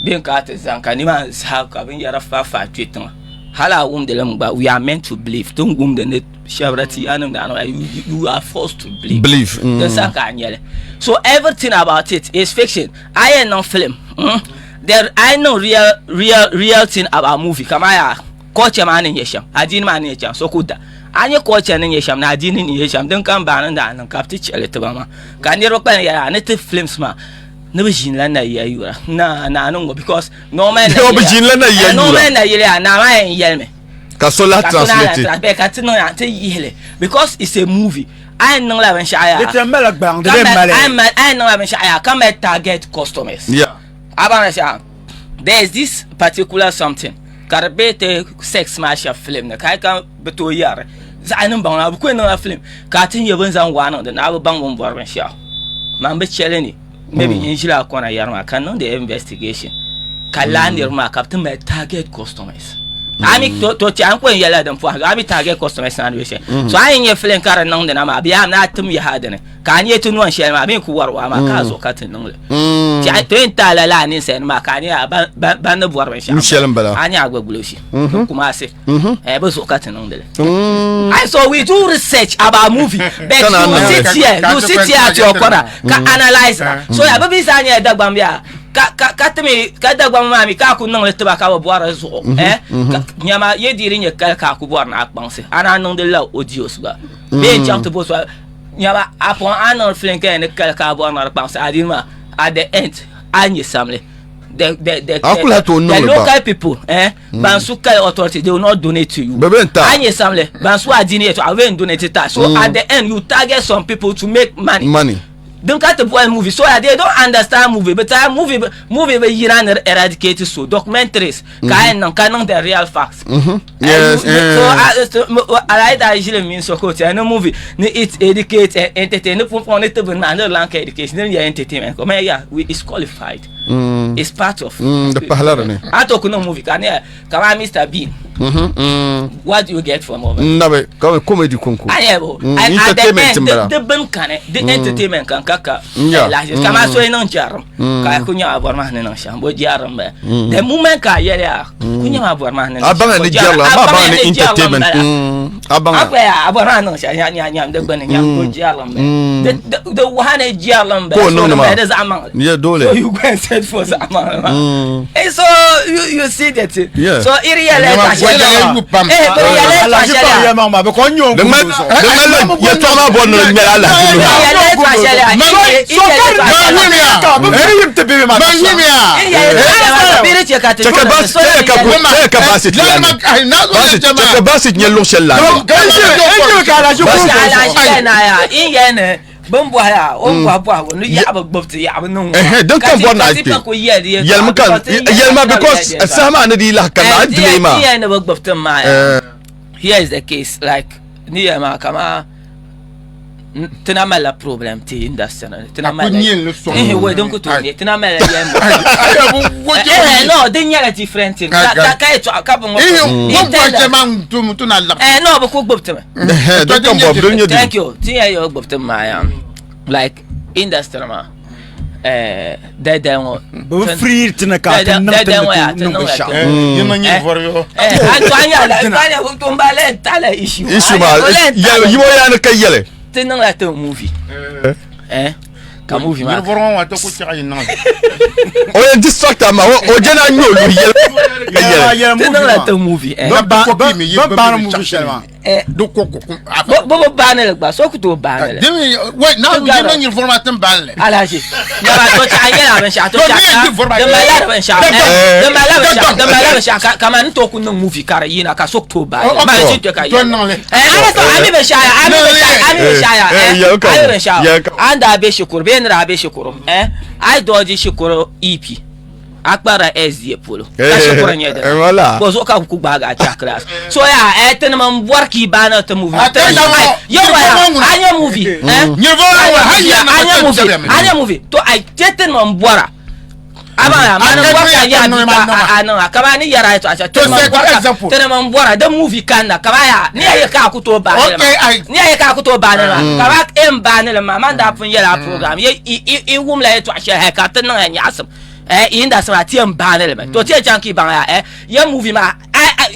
bee ka a ti zani ka nimaani zaa ka binyɛra faai kpe tiŋa hali a wumdi li mi gba we are meant to believe ti ni wumdi ni shɛba ti a niŋdi a you are forced to believe believe din saha ka a nyɛli so everything about it is fiction a yɛn niŋ film hmm? there a yɛn niŋ real real real thing about movie kamani yaa culture maa ni nyɛ shɛm adiini maa ni nyɛ shɛm so ku da a nyɛ culture ni nyɛ shɛm ni adiini ni nyɛ shɛm din kam baani daa niŋ ka bi ti chɛli tiba maa ka niriba kpalim yɛli a ni ti films maa ni bi ʒiinila nayiya yura na naa ni ŋɔ because normal Yo, bi ʒiinila nayiya yura. normal nayili yaa naa maa yɛn yɛlimi ka so lahi ka so naa translate translate ka ti niŋ yaa ti yihili because it's a movie a yɛn niŋla binshaɣu yaa Di ti mali gbaŋ di ka bɛ mali mali a yɛn mali a yɛn niŋla binshaɣu yaa ka mali target customers yeah a baŋ shɛŋa there is this particular something ka di be ti sex maa shɛba film ni ka a ka bi tooi yɛri zaɣa niŋ baŋ maa bi ku yɛn niŋla film ka a ti nyɛ bin zaŋ waa niŋ di ni a bi baŋ bin bɔri binshaɣu man bi chɛli ni maybe n ʒila a kɔna yɛri maa ka n niŋdi investigation ka laa niriba maa ka bi ti mali target customers a mi to to a ni ku yɛn yɛlila din pɔhim a mi target customers maa ni bɛ shɛli so a yi nyɛ film ka di niŋdi na maa bee a ni a tim yaha dini ka a nyɛ ti nɔn shɛli maa bee n ku wari waa maa ka a zuɣu ka ti niŋli ti a to yɛn ti a la laa ninsal maa ka a nyɛ a ban ni bɔri binshaɣu shɛli n bala a nyɛ a gba guloshi kumasi eh bi zuɣu ka ti niŋdili and so we do research about movie but you sit here you sit here at your corner ka analyse so ya bi bi zaa nyɛla Dagbaŋ bia ka ka ka timi ka Dagbaŋ maa mi ka a ku niŋli tiba ka bi bɔri zuɣu eh nyama ye diri nyɛ kali ka a ku bɔri ni a kpaŋsi a na niŋdi la audios gba bee n chaŋ ti bo so nyama a pɔŋ a niŋdi film ka yɛn ni kali ka a bɔri ni di kpaŋsi a dini maa at the end a nyɛ samli the the the A ku lahi tooi the niŋli gba. local people eh ban su kali authority they will not donate to you Bɛ bɛ n ta. a nyɛ samli ban su adiini yɛtɔɣa bɛ n donate ta so at the end you target some people to make money money din ka ti boli movie so that they don't understand movie but uh, movie movie bi yina ni eradicate so documentaries ka a yɛn niŋ ka niŋ the real facts Yes, so alayi daa ʒili mini so ka o tiɛha ni movie ni it educate and entertain ni pumpɔŋ ni ti bini maa ni di lan ka education ni di nyɛla entertainment ko man yeah we is qualified it's part of Di pahila di ni. A to ku niŋ movie ka ni kamani Mr Bean. What do you get from over? Nabi ka comedy konko. Ayebo. Entertainment mbala. Di bin kani, di entertainment kan ka ka. Yeah. Kama so niŋ jarim. Ka ku nyɛ a bɔri maa ni niŋ shɛm, bo jarim bala. The moment ka a yɛli a, ku nyɛ a bɔri maa ni niŋ A baŋ ni jarila, ma baŋ ni entertainment. A baŋ. A kpa a bɔri maa niŋ shɛm, nya nya nyam di gbuni, nyam ko jarim bala. Di waha ni jarim bala. Ko niŋ ma. Di zaɣ maŋli. Yeah, dole. So you go and search for zaɣ maŋli maa. And so you see that. Yeah. So iri yɛlɛ ta shɛli. Eh, iri yɛlɛ ta shɛli. Di ŋmanila yɛltɔɣa maa bɔri ni di ŋmɛla alahichi nuhi. Iri yɛlɛ ta shɛli. So Chɛ ka Basit chɛ ka Basit nyɛ luɣ shɛli la. Bin bɔhi o ni bɔhi bɔhigu ni yaɣa bi gbubi ti yaɣa bi niŋ ŋɔ. Din ka bɔri ni a kpe yɛlimi ka yɛlima because saha maa ni di yi lahi kanna a delay maa. Ti yɛn ni bi gbubi ti maa ya. Here is the case like ni yɛli maa kaman ti na malila problem ti industry ni ti na malila ehe wei din ku tooi nyɛ ti na malila yɛn no din nyɛla different thing ka ka yɛltɔɣa ka bi ŋɔ no bi ku gbubi ti mi. Din ka bɔri din nyɛ Thank you. Ti yɛn yɛli gbubi ti maa ya like industry maa dɛdɛ ŋɔ. Bi bi free ti ni ka ti niŋ ti ni niŋ binshɛɣu. A to a nyɛla a nyɛ to n ba lɛn tala issue. Issue maa yimo yaa ni ka yɛli. Ti niŋla ti movie. Ka movie maa. O yɛn distract a ma o jɛ na nyɛ o luhi yɛli ka yɛli. Ti niŋla ti movie. Bi baani movie shɛli maa. Bi bi baani li gba so ku tooi baani li. Alaji nyɛba to chaɣa nyɛla binshaɣu to chaɣa di malila di binshaɣu di malila binshaɣu di malila binshaɣu kamani n tooi ku niŋ movie ka di yina ka so ku tooi baani li mali chin kpɛ ka yɛli eh so a mi binshaɣu ya a mi binshaɣu a mi binshaɣu ya eh a mi binshaɣu a ni daa bɛ shikuru bee ni daa bɛ shikuru eh a yi dɔɔji shikuru EP a kparila SDA polo ka shikuru nyɛ dini Wala. bɔ zuɣu ka ku gbaagi a chahi class so ya eh tinima n bɔri ka i baani ti movie A Ti tɛnda ŋɔ, yɛ waya nyiri ŋɔ a nyɛ movie eh Nyiri ŋɔ ŋɔ, hali a ya nyɛ na movie ma a nyɛ movie to ai tɛ tinima n bɔra a ba ya mani n bɔri ka yɛ a bi ka a niŋ a kama ni yɛra a yɛtɔɣa shɛli tinima n bɔri ka tinima n bɔra di movie kanna kama ya ni ya yɛ ka a ku tooi baani li ma ni ya yɛ ka a ku tooi baani li ma kama e n baani li ma man daa pun yɛla a program yɛ i wumla yɛtɔɣa shɛli hali ka ti niŋ ya nyaɣasim eh industry maa ti yɛn baani li mi to ti yɛn chaŋ ka i baŋ ya eh ya movie maa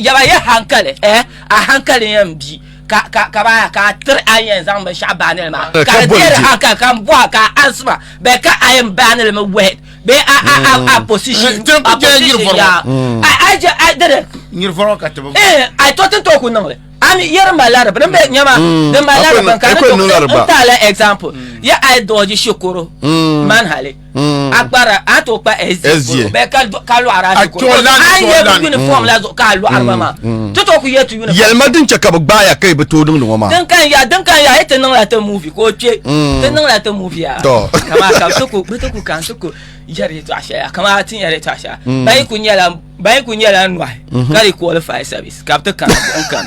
yaba ya hankali eh a hankali yɛn bi ka ka ka ba ka a tiri a yɛn zaŋ binshaɣu baani li maa ka di deeri hankali ka n bɔha ka a answer ma bɛ ka a yɛn baani li mi wɛd bee a a a a position a position ya a a je a dede eh a to ti to ku niŋli ami yɛri ma lari din bɛ nyɛma din ma lari bin ka ni to n taala example ya a yi dɔɔji shikuru man hali a kpara a to kpa SDA bɛ ka ka lɔɣiri a shikuru a yɛ uniform la zuɣu ka a lɔɣiri ba maa ti to ku yɛ ti uniform yɛlima din chɛ ka bi gbaaya ka yi bi tooi niŋdi ŋɔ maa din kan ya din kan ya yi ti niŋla ti movie ka o kpe ti niŋla ti movie ya kama ka bi ti ku bi ti ku kan ti ku yɛri yɛltɔɣa shɛli ya kama ti yɛri yɛltɔɣa shɛli ba yi ku nyɛla ba yi ku nyɛla nɔhi ka di qualify service ka bi ti kana buɣum kana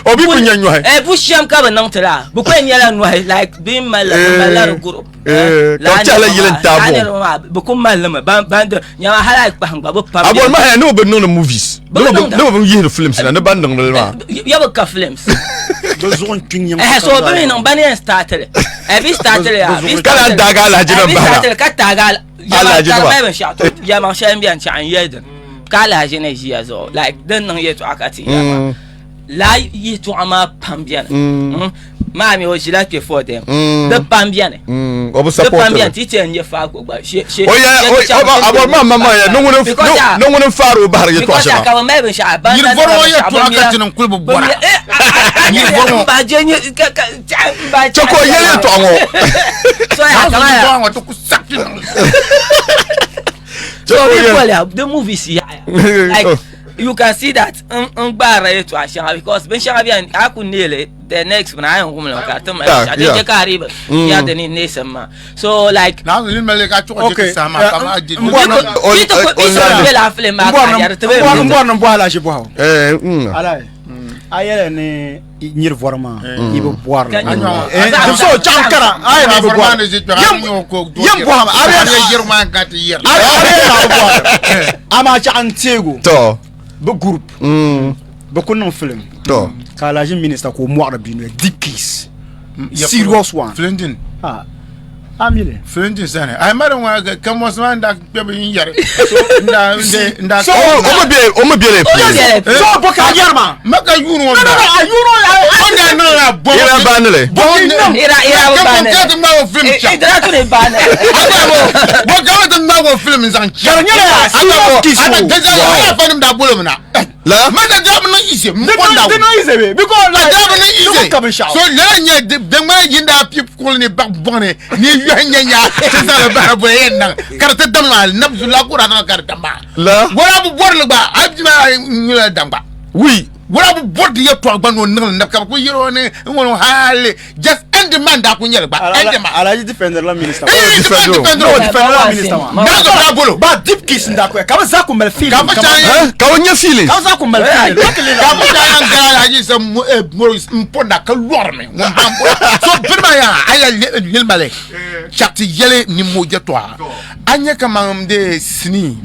o bi ku nyɛ nɔhi eh bu shɛm ka bi niŋ ti la bi ku nyɛla nɔhi like bi mali bi mali la di group Eh, ka bi chɛla yili n taai buɣum maa bi ku mali li mi ban ban di nyɛma hali a yi kpahim gba bi pam a bɔri mahaya ni bi niŋdi movies Bi bi niŋda. ni bi yihiri films na ni ban niŋdi li maa ya bi ka films Bi zuɣu n kpi nyiŋ eh so bi mi niŋ ban yɛn start li eh bi start li ya bi Ka lahi daagi alahaji eh nim bi bahira. start li ka taagi ala Alahaji yɛma nima. mali binshaɣu to yɛma shɛli n bɛni chaɣ n yɛli dini ka alahaji ni ʒiya zuɣu like din niŋ yɛltɔɣa ka ti yɛli maa laa yɛltɔɣa maa pam bɛni maa mi o ʒila kpɛ for them di pam bɛni o bi di support pam bɛni ti ti yɛn nyɛ faako gba she she o yɛ o a bɔri maa ma maa yɛ ni ŋuni ni ŋuni n faari o bahiri yɛltɔɣa because shɛŋa ka bi mali binshaɣu ban Yiri vɔri ŋɔ yɛltɔɣa ka ti niŋ kuli bi bɔra. Yiri vɔri ŋɔ. Chɛ ka o yɛli yɛltɔɣa ŋɔ so ya kama ya ŋɔ ti ku sakti niŋ. Chɛ so ka o bi yɛli bɔli the movies ya like you can see that n n gbaarila yɛltɔɣa shɛŋa because binshɛŋa bɛni a ku neeli the next one a yɛn wum li ka ti mali Yeah, shɛŋa din yeah. chɛ ka a dii bi ya di ni neesim maa so like Naa ni mali ka chuɣu Okay. je ti saha maa ka maa je. N bɔri ni- bi ti ku bi ti ku bɛ laa film maa ka a yɛri ti bɛ n bɔri ni n bɔhi alahachi bɔhigu Eh, alayi a yɛli ni nyiri vɔri maa i bi bɔri Ka li nyiri- Eh, Zaɣ- so chaŋ kara a yɛli ni i bi bɔri yɛn bɔhim a bɛ yiri maa ka ti yiri. a bɛ na bi bɔri amaa chaɣ n teego tɔ Bi group bi ku niŋ film To. ka Alhaji minister ka o mɔɣiri bia noli deep kiss serious one. Flindin. Ah. Amili. Flindin sani. Ai mara ŋɔ ka mɔsi maa n-daa kpe bi yɛri. N-daa n-daa. So o ma be o ma bele please. So bo ka yɛri maa. Ma ka yuuni ŋɔ. No no no a yuuni ŋɔ. O daa niŋ la bɔ. Ira baanili. Bɔ Ira ira ba baanili. Ka ti ŋmaa o film chaŋ. Ira tu ni baanili. Bɔ ka ti ŋmaa o film zaŋ chaŋ. Ka di nyɛla serious kiss o. Ana gaza ala fa nim daa bolo mi na. La. Ma da jaabi niŋ easy n bɔ na. Di niŋ easy be because like. Jaabi niŋ easy. Ka binshɛɣu. So lala nyɛ di ŋmana yin daa pi kuɣuli ni baɣa bɔŋ ni ni yɔhi nyɛ nya ti zaŋli bahiri bɔya yɛn niŋ ka di ti dam maa nab zuɣu ka o daa zaŋ ka di dam maa. La. Wala bi bɔrili gba a bi maa nyɛla dam gba. Wi. Wala bi bɔri di yɛltɔɣa gba ni o niŋli nab ka bi kuli yɛri o ni n ŋɔni hali just end man daa kuli nyɛli gba end man. Alhaji defender la minister. Eh, defender defender o defender la minister ma. Naa zo daa bolo. Ba deep kiss n daa kuya ka bi zaa ku mali feeling. Ka bi chana Eh, ka o nya feelings. Ka bi zaa ku mali feeling. Ka bi chana n gara Alhaji sa mori n po na ka lɔri mi ŋun ban bolo. So bini maa yaa a ya lili mali chakti yɛli ni mo yɛltɔɣa a nyɛ kaman de sinii.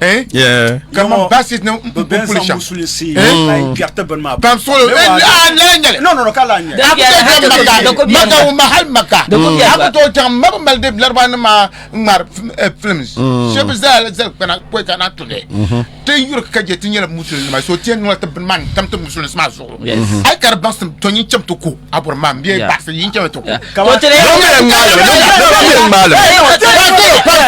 Eh? Yeah. Kaman baasi ni Bi bɛn puli zaŋ shɛm. musulinsi Eh? like kpɛriti bini maa. Pam solo eh ah lala nyɛli. No no no ka lan nyɛ. Da- Maka maka ma hali maka. Da ku biɛri A ku tooi chaŋ ma bi mali di lariba nim maa ŋmari films. Shɛba zaa zali kpana pɔi ka na tuhi. Ti yuri ka je ti nyɛla musulin nima so ti yɛn niŋla ti bini maa n tam ti musulinsi maa zuɣu. Yes. A yi ka di baŋsim to nyin cham ti ku a bɔri maa m bee Yeah. baɣasi yin cham ti ku. To ti Don bɛ yɛn ŋmaali mi. Don bɛ yɛn ŋmaali mi.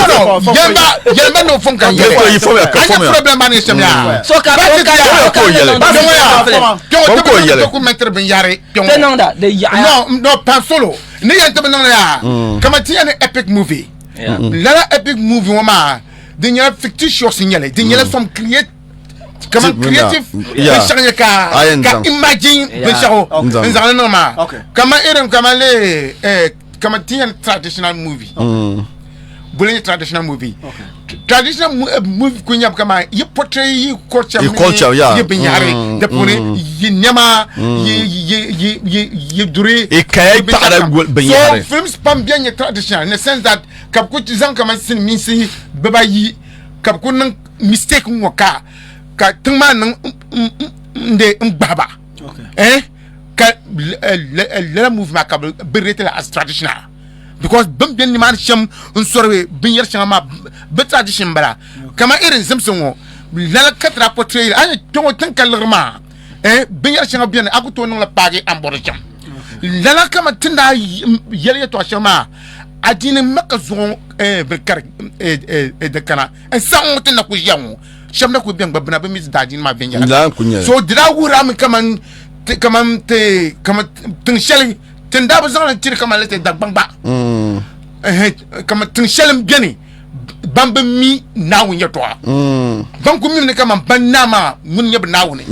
Yɛlima no fom ka yɛlɛ. Yi fom ya ka fom ya. problem baa ni shɛm yaa. So ka Ba ti ka ya. Ko yɛlɛ. Kpɛŋɔ Ko yɛlɛ. documentary bin yari kpɛŋɔ. Te niŋda di yaɣaya. No no Pan Solo ni yɛn ti bi niŋ yaa. Kama ti yɛn ni epic movie. Lala epic movie ŋɔ maa di nyɛla fictitious nyɛli di nyɛla some create kaman creative binshɛɣu nyɛ ka ka imagine binshɛɣu n zaŋli niŋ maa kaman irin kaman le kaman ti yɛn traditional movie boli nyɛ traditional movie traditional movie ku nyɛbu kaman yi portray yi culture Yi culture, yeah. yi binyahari di puuni yi nɛma yi yi yi yi yi duri Yi kaya yi binshɛɣu paɣira kam. binyahari. So films pam bɛn nyɛ traditional in the sense that ka bi ku zaŋ kaman silimiinsi bibayi ka bi ku niŋ mistake ŋɔ ka ka tiŋ maa niŋ n de n gbahi ba eh ka lala move maa ka bi rate la as traditional because bin bɛ nimaani shɛm n sɔri binyɛri shɛŋa maa bi tradition bala kamani irin zimsi ŋɔ lala ka ti daa portray a ni kpɛ ŋɔ tiŋ ka liɣiri maa eh binyɛri shɛŋa bɛni a ku tooi niŋla paagi a ni bɔri shɛm lala kamani ti ni daa yɛli yɛltɔɣa shɛŋa maa adiini maka zuɣu bini kari di kana n saɣim ŋɔ ti na ku ʒiya ŋɔ shɛba na ku bɛn gba bina bi mi daadiini maa viɛnyɛla Laa n-ku nyɛli. So di daa wuhiri a mi kaman ti kaman ti kaman tiŋ shɛli ti ni daa bi zaŋli tiri kaman lati Dagbaŋ gba Ɛhɛn, kaman tiŋ shɛli n bɛni ban bi mi Naawuni yɛltɔɣa ban ku mimi ni kaman ban naa maa ŋuni nyɛ bi Naawuni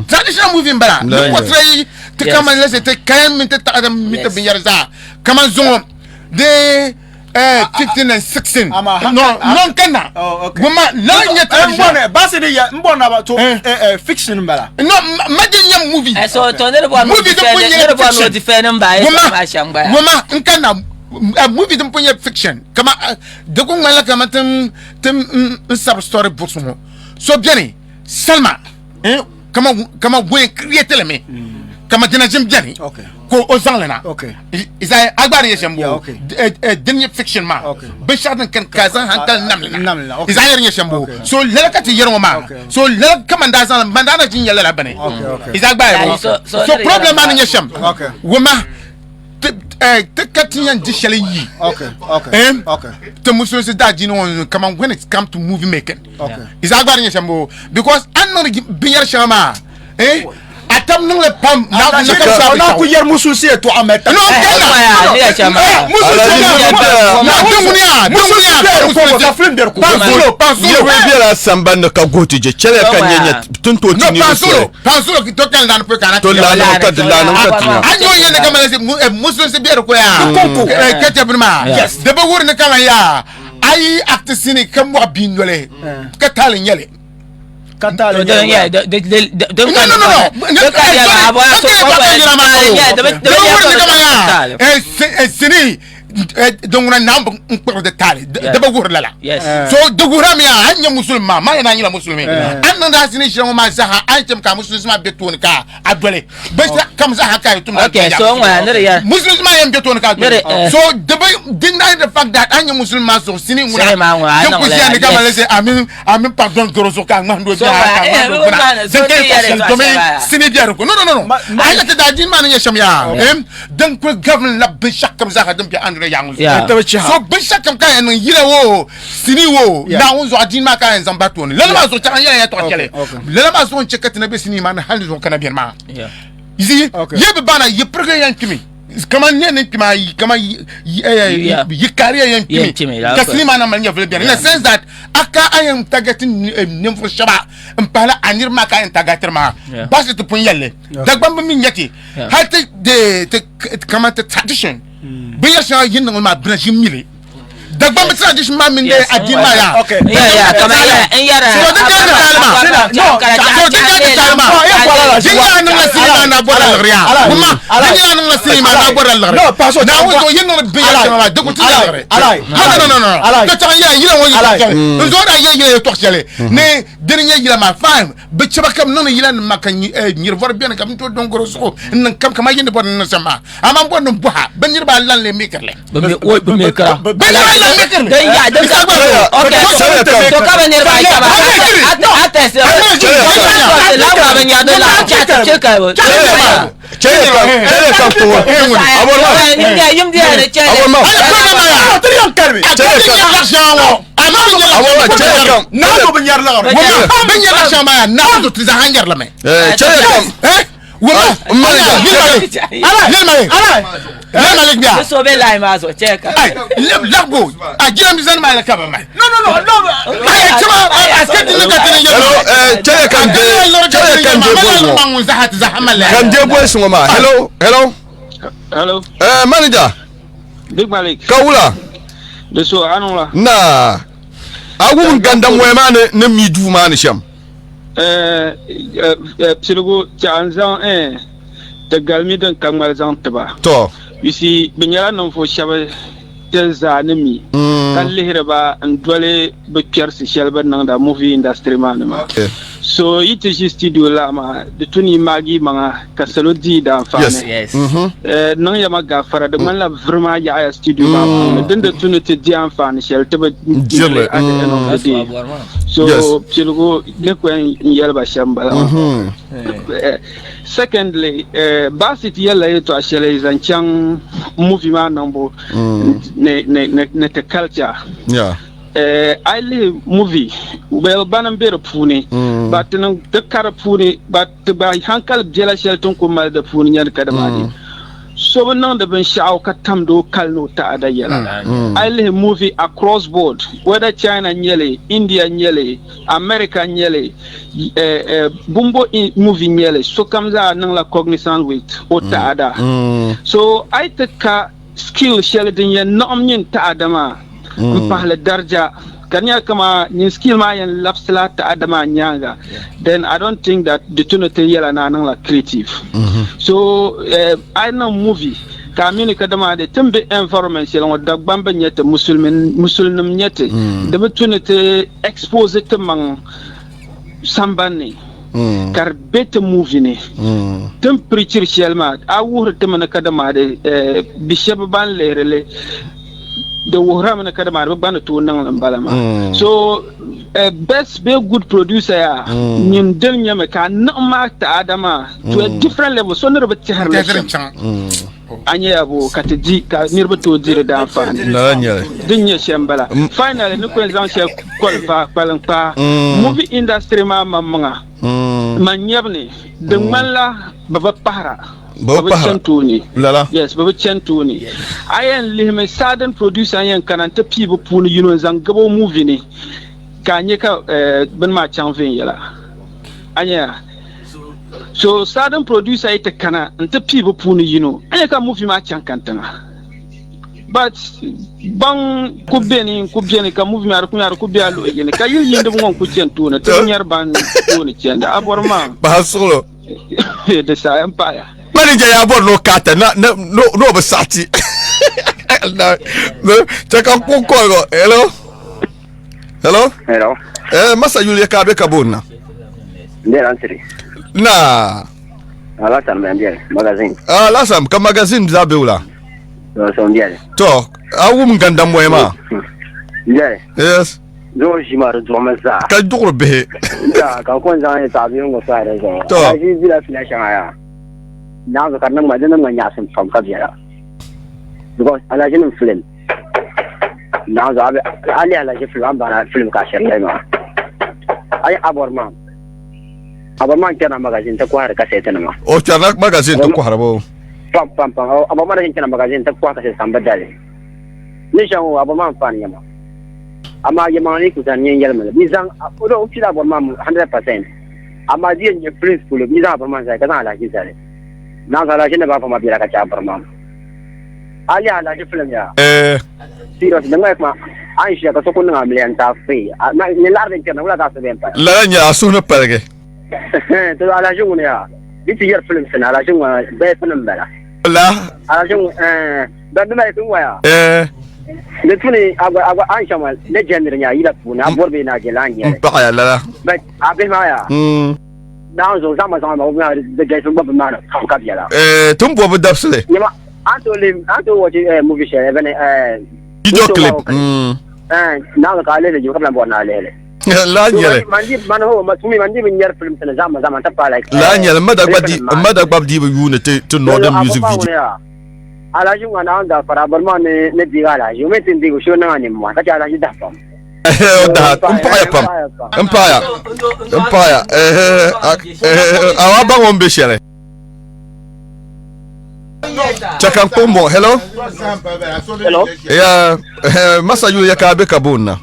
traditional movie n bala Laa ni n-nyɛli. portray ti Yes. kaman lati ti kaya mini ti taɣada mini ti Yes. binyɛra zaa kaman zuŋɔ dee 15 and 16 Ama no no kana Oh, okay. goma la nyɛ tradition Mbɔne baasi de yɛ mbɔne aba to Eh. fiction bala. no ma di nyɛ movie Eh, so to niriba anu Movie din pun nyɛ niriba anu fiction. defend n ba ye goma ma shɛm gba ya. goma n kana movie din pun nyɛ fiction kama di ku ŋmanila kama tin tin n sabi story books ŋɔ so bɛni salima eh, kama kama goyin create li mi kama dina ʒin bɛni Okay. ka o zaŋli na Okay. isa a gba di nyɛ shɛm Yeah, bo okay. din nyɛ fiction maa Okay. binshɛɣu din kani ka a zaŋ hankali namli Namli na na, okay. isa yɛri nyɛ shɛm bo Okay. so lala ka ti yɛri ŋɔ maa Okay. so lala kama n daa zaŋli ban daa na ʒin nyɛ lala bini Okay, okay. isa gba Yeah, yɛri so- so so niri problem yɛra maa ni nyɛ shɛm Okay. wama ti ti ka ti yɛn di shɛli yi Okay, okay, Eh? okay, ti musulinsi daa jini ŋɔ kaman when it come to movie making okay. isa gba di nyɛ shɛm bo because an niŋdi binyɛri shɛŋa maa eh a tam niŋli pam na na ka sa Na ku yɛri musulinsi yɛltɔɣa mali ta. no Eh, kana ya, ni ya shɛm maa. musulinsi Alhaji na dinguniya dinguniya Bɛri ko ka film bɛri ko. pansolo pansolo Niriba bela sambani ka guhi ti je chɛliya ka nyɛ nyɛ tin tooi ti no niriba pansolo soli. pansolo to kan lan pe kana To laa niŋ ka di laa niŋ ka ti nya. an y'o ye ne kama lase musulinsi bɛri ko ya Konko. kɛtɛ bini ma Yes. de bɛ wuri ne kama ya a yi acte sini ka mɔgɔ bin nɔlɛ ka taali nyɛli Ka taali To nyɛli. ya de de de de No, no, no, no. de ka ya ba so ko ko ya de de de wuri ne kama ya sini Din ŋuna naam bi n kpuɣiri di taali di bi wuhiri lala so di wuhira mi a ni nyɛ musulimi maa maa yɛn a nyɛla musulimi a ni niŋdi a zini ʒira ŋɔ maa zaaha a ni chɛmi ka a musulinsi maa be tooni ka a doli binshɛɣu kam zaaha ka a yi tumdi musulinsi maa yɛn be tooni ka a doli so di bi deny the fact that a ni nyɛ musulimi maa zuɣu sinii ŋuna din ku ʒiya ni ka mali say amin amin pardon garo zuɣu ka a ŋmahindi o biha ka a ŋmahindi o gbuna din ka yi pa shɛli domin sinii bɛ di ko no no no no a yɛli ti daa diini maa ni nyɛ shɛm yaa Din kuli gabili la binshɛɣukam zaaha din be Andura yaɣa ŋɔ zuɣu. So binshɛɣukam ka a yɛn niŋ yila wo, sinii wo, Naawuni zuɣu adiini maa ka a yɛn zaŋ bahi tooni. Lala maa zuɣu chɛ ka n yɛli ya yɛtɔɣa shɛli. Lala maa zuɣu n-chɛ ka ti na be sinii maa ni hal ni zuɣu ka na beni maa. Yi bi baana yi pirigi yɛn kpimi kaman n ni kpi maa kaman yi kariya yɛn kpimi ka sinii maa na mali nyɛvili beni in the sense that a ka a yɛn target ninvuɣ shɛba m-pahila a niriba maa ka a yɛn targetiri maa baasi ti pun yɛli li Dagbamba mi nyɛ ti hali ti de ti kamani ti tradition binyɛri shɛŋa yi niŋli maa bina ʒi mili Dagbamba tradition maa mini de adiini maa yaa din nyɛla niŋla sinii maa na bɔrila liɣiri yaa kuma din nyɛla niŋla sinii maa na bɔrila liɣiri Naawuni zuɣu yi niŋdi binyɛri shɛŋa maa di ku ti liɣiri no no no no no to chaŋ yɛla yila ŋɔ yɛtɔɣ shɛli n zuɣu daa yɛli yila yɛtɔɣ shɛli ni dini nyɛ yila maa fine Bɛ chɛ ba ka bɛ niŋdi yilanima maa ka nyiri vɔri beni ka bɛ ni tooi dɔŋ garo zuɣu n-niŋ kam kaman yi ni bɔri ni niŋ shɛm maa. Amaa m bɔri ni m bɔh a, bɛ niriba ayi lan lee mikiri li? Bɛ niriba ayi lan mikiri li? Kan je voice ŋɔ maa hello hello hello eh manager Big Malik ka wula di so anu la na a wum gandam waya maa ni ni mi duu maa ni shɛm eh, eh, eh piligu tɛɣa n zaŋ eh ti galimi din ka ŋmali zaŋ tiba to you see bi nyɛla ninvuɣu shɛba ti zaa ni mi ka lihiri ba n doli bi kpɛrisi shɛli bi niŋda movie industry maa ni maa so yi ti ʒi studio la maa di tu ni yi maagi yi maŋa ka salo di yi daanfaani eh, niŋ ya ma gafara di ŋmanila viri maa yaɣaya studio maa puuni din di tu ni ti di anfaani shɛli ti bi diri at the end of the day so piligu ni ku yɛn yɛli ba shɛm bala maa eh, Secondly, eh, Basit yɛlila yɛltɔɣa shɛli zaŋ chaŋ movie maa niŋbu ni, ni, ni, ni ti culture. Yeah. Eh, a yi lihi movie, well, bana m-be di puuni, mm. but ti niŋ ti ka di puuni, but ti gba hankali biɛla shɛli ti ni ku mali di puuni nyɛli ka di maa di. So bi niŋdi binshɛɣu ka tamdi o kali ni o taɣada yɛla. Mm. A yi lihi movie across board, whether China n-nyɛ li, India n-nyɛ li, America n-nyɛ li, bumbo movie n-nyɛ li, sokam zaa niŋla cognizant with o taɣada. So a yi ti ka skill shɛli din yɛn niɣim nyin taɣada maa m-pahili darija ka di nyɛla kaman nyin skill maa yɛn labisila taɣada maa nyaaŋa, then I don't think that di tu ni ti yɛla ni a niŋla creative. So a yi niŋ movie ka a mi ni kadama di ti ni be environment shɛli ŋɔ Dagbamba n-nyɛ ti, Musulinima n-nyɛ ti, di bi tu ni ti expose ti maŋ sambanni mm. ka di be ti movie ni mm. ti ni preachiri shɛli maa a wuhiri ti mi ni kadama di eh, bi shɛba ban lihiri li di wuhirami ni kadama di bi gba ni tooi niŋli m-bala maa mm. so eh, best bee good producer yaa nyin dini nyɛmi ka a niɣim maa taada maa to a different level so ni di bi tɛhiri li shɛm A nyɛya bo ka ti di ka niriba tooi di di daanfaani? Lala n-nyɛ li. Din nyɛ shɛm m-bala. Finally, ni ku yɛn zaŋ shɛli koliva kpaliŋkpaa, movie industry maa maŋmaŋa, man nyɛbu ni, di ŋmanila bɛ bi pahira, bɛ bi chani tooni. Lala. Yes, bɛ bi chani tooni. A yɛn lihimi sudden producer n-yɛn kana nti pii bɛ puuni yino n-zaŋ gabi o movie ni ka a nya ka bini maa chaŋ viɛnyɛla. A nyɛya? So sudden producer yi ti kana n-ti pii bɛ puuni yino, a nya ka movie maa chaŋ kantiŋa. But baŋ ku beni n-ku beni ka movie maa di ku nya di ku be a luɣi yini ka yili yiindiba ŋɔ n-ku chani tooni ti bi nyari ban tooni chandi. A bɔri maa? Bahi suɣulo. Di saha m-pahiya. Manager yaa bɔri ni o kaata na ni o bi saɣi ti. Chɛ ka n kpuɣi kɔligu. Hello? Hello? Hello. Eh, masa yuli ka be ka boon na. N bela n tiri. Na. Alasan bɛ n beli magazine. Ah, Alasan ka magazine zaa be wula? So n beli. To, a wum gandammoya maa. N beli. Yes. Zuɣu ʒi maa di duɣimi zaa. Ka duɣiri bihi. Da ka n ko zaŋ yɛltɔɣa bihi ŋɔ pahi di zuɣu. To. A ʒi bila fila shɛŋa yaa. Naanzu ka di niŋ ma di niŋ ma nyaɣisim pam ka biɛla. Because alaji nim film. Naanzu a a lihi alaji film a ni baŋ film ka a shiri lihi maa. A yi abɔri maa abɔri maa n kpɛrina magazine ti kɔhiri kasɛti nima. O kpɛrina magazine ti kɔhiri bo. Pam pam pam abɔri maa daa kpɛrina magazine ti kɔhiri kasɛti kam bi dali. Ni shɛm o abɔri maa n fani nyɛma. Amaa yɛlimaŋli yi ku zani nyɛ yɛlimili bi zaŋ o o pila abɔri maa 100%. Amaa di yɛn nyɛ films polo bi zaŋ abɔri maa zali ka zaŋ alaji zali. Naanzu alaji ni baŋ ma biɛla ka chɛ abɔri maa. A lihi alaji film yaa. Eh. Serious din ŋɔ kuma a ni ʒiya ka so ku niŋ amiliya n ti free. Ni laɣiri din kpɛrina wula ka a so bɛn paya. Lala nyɛ a suhu ni paligi. To alaji ŋuni yaa di ti yɛri films ni alaji ŋɔ bɛɛ nim bala. La. Alaji ŋɔ eh bɛn bi mali tin waya. Eh. Di tuni agba agba an shɛŋa legendary nya yila puuni a bori bee na je la nyɛli. N paɣaya lala. But a bihi maa yaa. Naanzu zaŋma zaŋma ma ŋa di galisi gba bi maani pam ka biɛla. Eh, tin bɔbu dabisili. Nyɛma an to li an to watch eh movie shɛli bɛni eh video clip. Eh naanzu ka a lihili ka bi lahi bɔri ni a lihili. La nyɛli. Man di man ho ma tumi man di bi nyɛri film tini zaŋma zaŋma n ti paai like. La nyɛli n ma da gba di n ma da gba di bi yuuni ti ti northern music video. Alaji ŋɔ na da fara bɔri maa ni ni diigi alaji o mi ti diigi shoo niŋ a nimmohi ka chɛ alaji dahi pam. O daha n paɣaya pam n paɣaya n paɣaya a wa baŋ o ni be shɛli. Chɛ ka n kpuɣi m bɔŋɔ hello. Hello. Ya masa yuli ya ka a be ka boon na.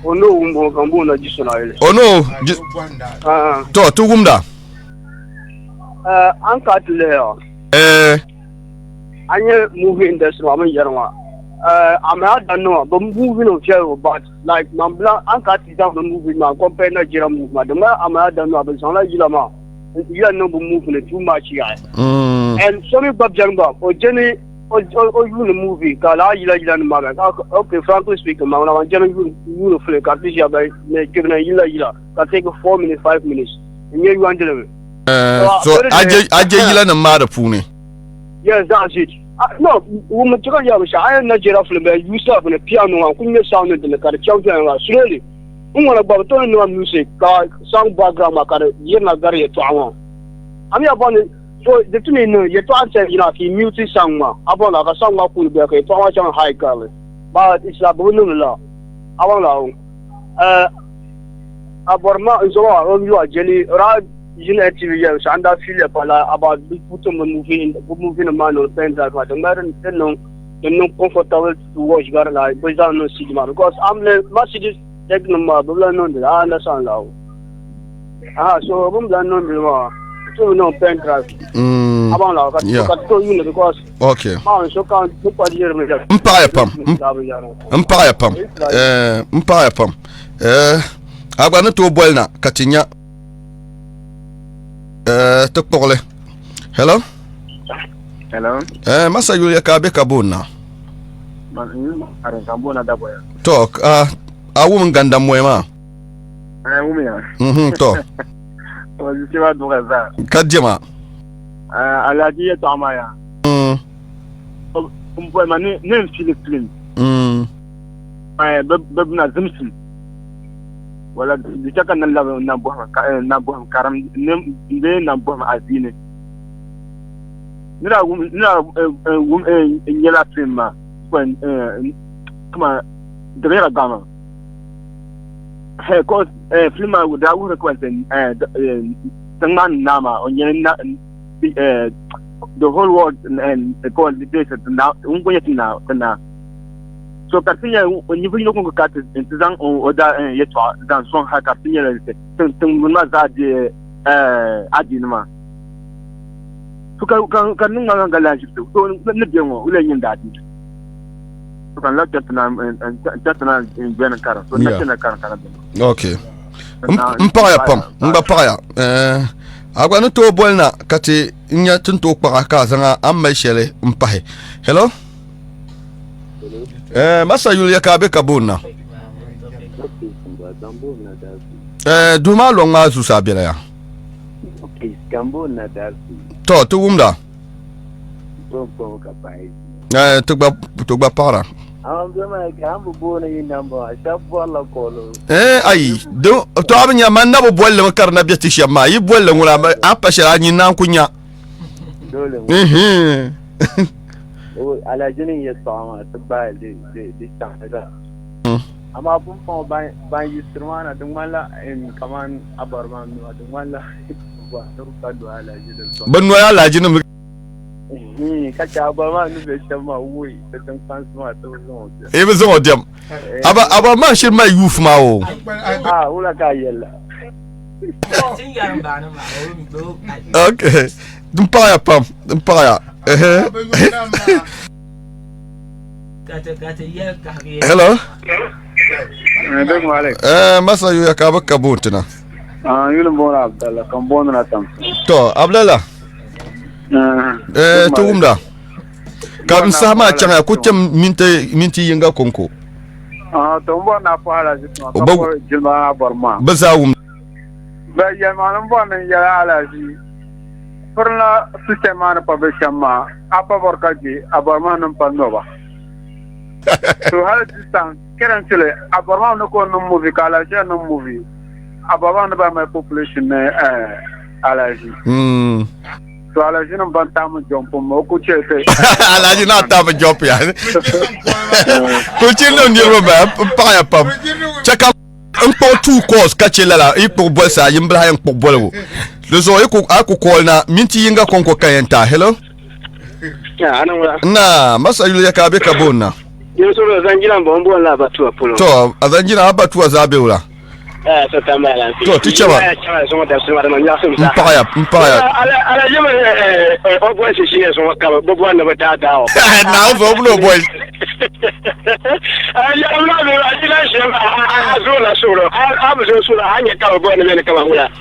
O no wumbo ka n boon na jisona yili. O no to ti wumda. An ka ti lihiya. Eh. An nyɛ movie industry maa min yɛri ŋɔ a mali a dan niŋa bi movie nim viɛli but like man bila an ka ti zaŋ bi movie maa compare Nigeria movie maa di ŋmani a mali a dan niŋa bi zaŋla yila maa yila niŋ bi movie ni too much yaɣi and so mi gba biɛni gba o jɛni o yuuni movie ka laa yila yila nim maa bɛ okay frankly speaking maa ŋuna man jɛni yuuni film ka ti ʒiya ba kpebina yila yila ka take 4 minutes 5 minutes n nyɛ yɔndili mi. So a je yila nim maa di puuni. Yes, that's it. No, wumi ti ka yɛli shɛli a yɛn Nigeria film bɛ use up ni piano maa ku ŋmɛ sound dini ka di chaŋ viɛnyɛla slowly n ŋɔna gba bi tooi niŋ music ka sound background maa ka di yirina gari yɛltɔɣa maa a mi a bɔŋ ni so di ti ni niŋ yɛltɔɣa n sɛn yina ka i mute sound maa a bɔŋ la ka sound maa kuli bɛ ka yɛltɔɣa maa chaŋ high garili but it's like bi bi niŋdi la a bɔŋ la a bɔri ma n zɔba o yuwa jeli ra ʒini NTV yɛli shɛli an daa fiiliya pa la about bi putin bi movie bi movie nim maa niŋ pen drive maa di ŋmari di niŋ di niŋ comfortable to watch gari la bi zaŋ niŋ CD maa because am le ma CD deck nim maa bi bi lahi niŋdi a understand la o aha so bi bi lahi niŋdi maa ti bi niŋ pen drive a baŋ la ka ka to yuuni because okay maa so ka n kpa yiri mi n paɣaya pam n paɣaya pam n paɣaya pam Eh, a gba ni tooi boli na ka ti nya eh, ti kpuɣili hello hello eh, masa yuli ya ka a be ka boon na to a a wum n ganda moya maa mhm to ka diɛma alhaji yɛtɔɣa maa ya n boli ma ni n fili film Bɛ bina zimsim wala di chɛ ka n labi na bɔhim karim bee na bɔhim adiini. Ni daa wum n-nyɛla film maa kaman di bi nyɛla gama film maa daa wuhiri kaman tiŋ maa ni naa maa o nyɛla the whole world kaman ŋun kuli nyɛ ti naa. So ka ti nyɛ ninvuɣ yino kɔŋko ka ti nti zaŋ o da yɛtɔɣa zaŋ sɔŋ hal ka ti nyɛla tiŋgbuni maa zaa deei adiini maa. So ka ka niŋ ŋa ka lahi ʒibisi so ni be ŋɔ o lee nyini daa adiini. So ka n lahi chɛri ti na n beni karim so n na chɛna karim ka na beni. Okay. N paɣaya pam n gba paɣaya a gba ni tooi boli na ka ti n nya tin tooi kpaɣa ka a zaŋ a ni mali shɛli n pahi. Hello? Eh, masa yuli ya ka a be ka booni na? Eh, duu maa lɔŋ maa zuɣusaa bela ya. To, ti wumda. Eh, ti gba ti gba paɣira. Eh, ayi, to a bi nya man na bi bolli mi ka di na be ti shɛba maa. Yi bolli ŋuna a pa shɛli a nyin naan ku nya. Mhm. Alajini yɛltɔɣa maa ti gbaai di chaŋ zaa. Amaa pumpɔŋɔ ban yiɣisiri maa na di ŋmanila kaman abɔri maa nua di ŋmanila ka do alahijinim sɔŋ. Bɛ noya alahijinim. Ka chɛ abɔri maa ni be shɛm maa wui di tiŋkpansi maa ti bi zaŋ o dɛm. Yi bi zaŋ o dɛm. Abɔri maa shiri mali yuufu maa o. Aa wula ka a yɛli la? Okay. N paɣiya pam. N paɣiya. Hello. Eh, masa yuya ka bɛ ka boon tina. Ah, yuli n booni Abdallah ka n booni na tam. To, Abdallah. Eh, ti wumda. Ka n saha maa chaŋya ku tim minti yinga konko. Ah, to n bɔri na pɔhila zituma ka bɔri jilima bɔri maa. Bɛ zaa wum. Bɛ yɛlimaŋli n bɔri ni n yɛli alahizi pirila system maa ni pa bɛ shɛm maa a pa bɔri ka je a bɔri maa ni pa nɔba. So hali sisan currently a bɔri maa ni ka o niŋ movie ka alahizi niŋ movie a bɔri maa ni ba mali population ni alahizi. So alahizi nim ban taami jump o ku chɛ ti. Alahizi naa taami jump ya. Kulchiri niŋ niriba ba n paɣaya pam. Chɛ ka n kpuɣi two calls ka chɛ lala yi kpuɣi bolisi ayi n bilahi yɛn kpuɣi boligu di zuɣu yi ku a ku call na minti yinga kɔŋko ka yɛn taai hello na masa yuli ya ka a be ka boon na to a zanjina abatuwa zaa be wula to ti chɛba n paɣaya n paɣaya naawuni zuɣu o mini o boys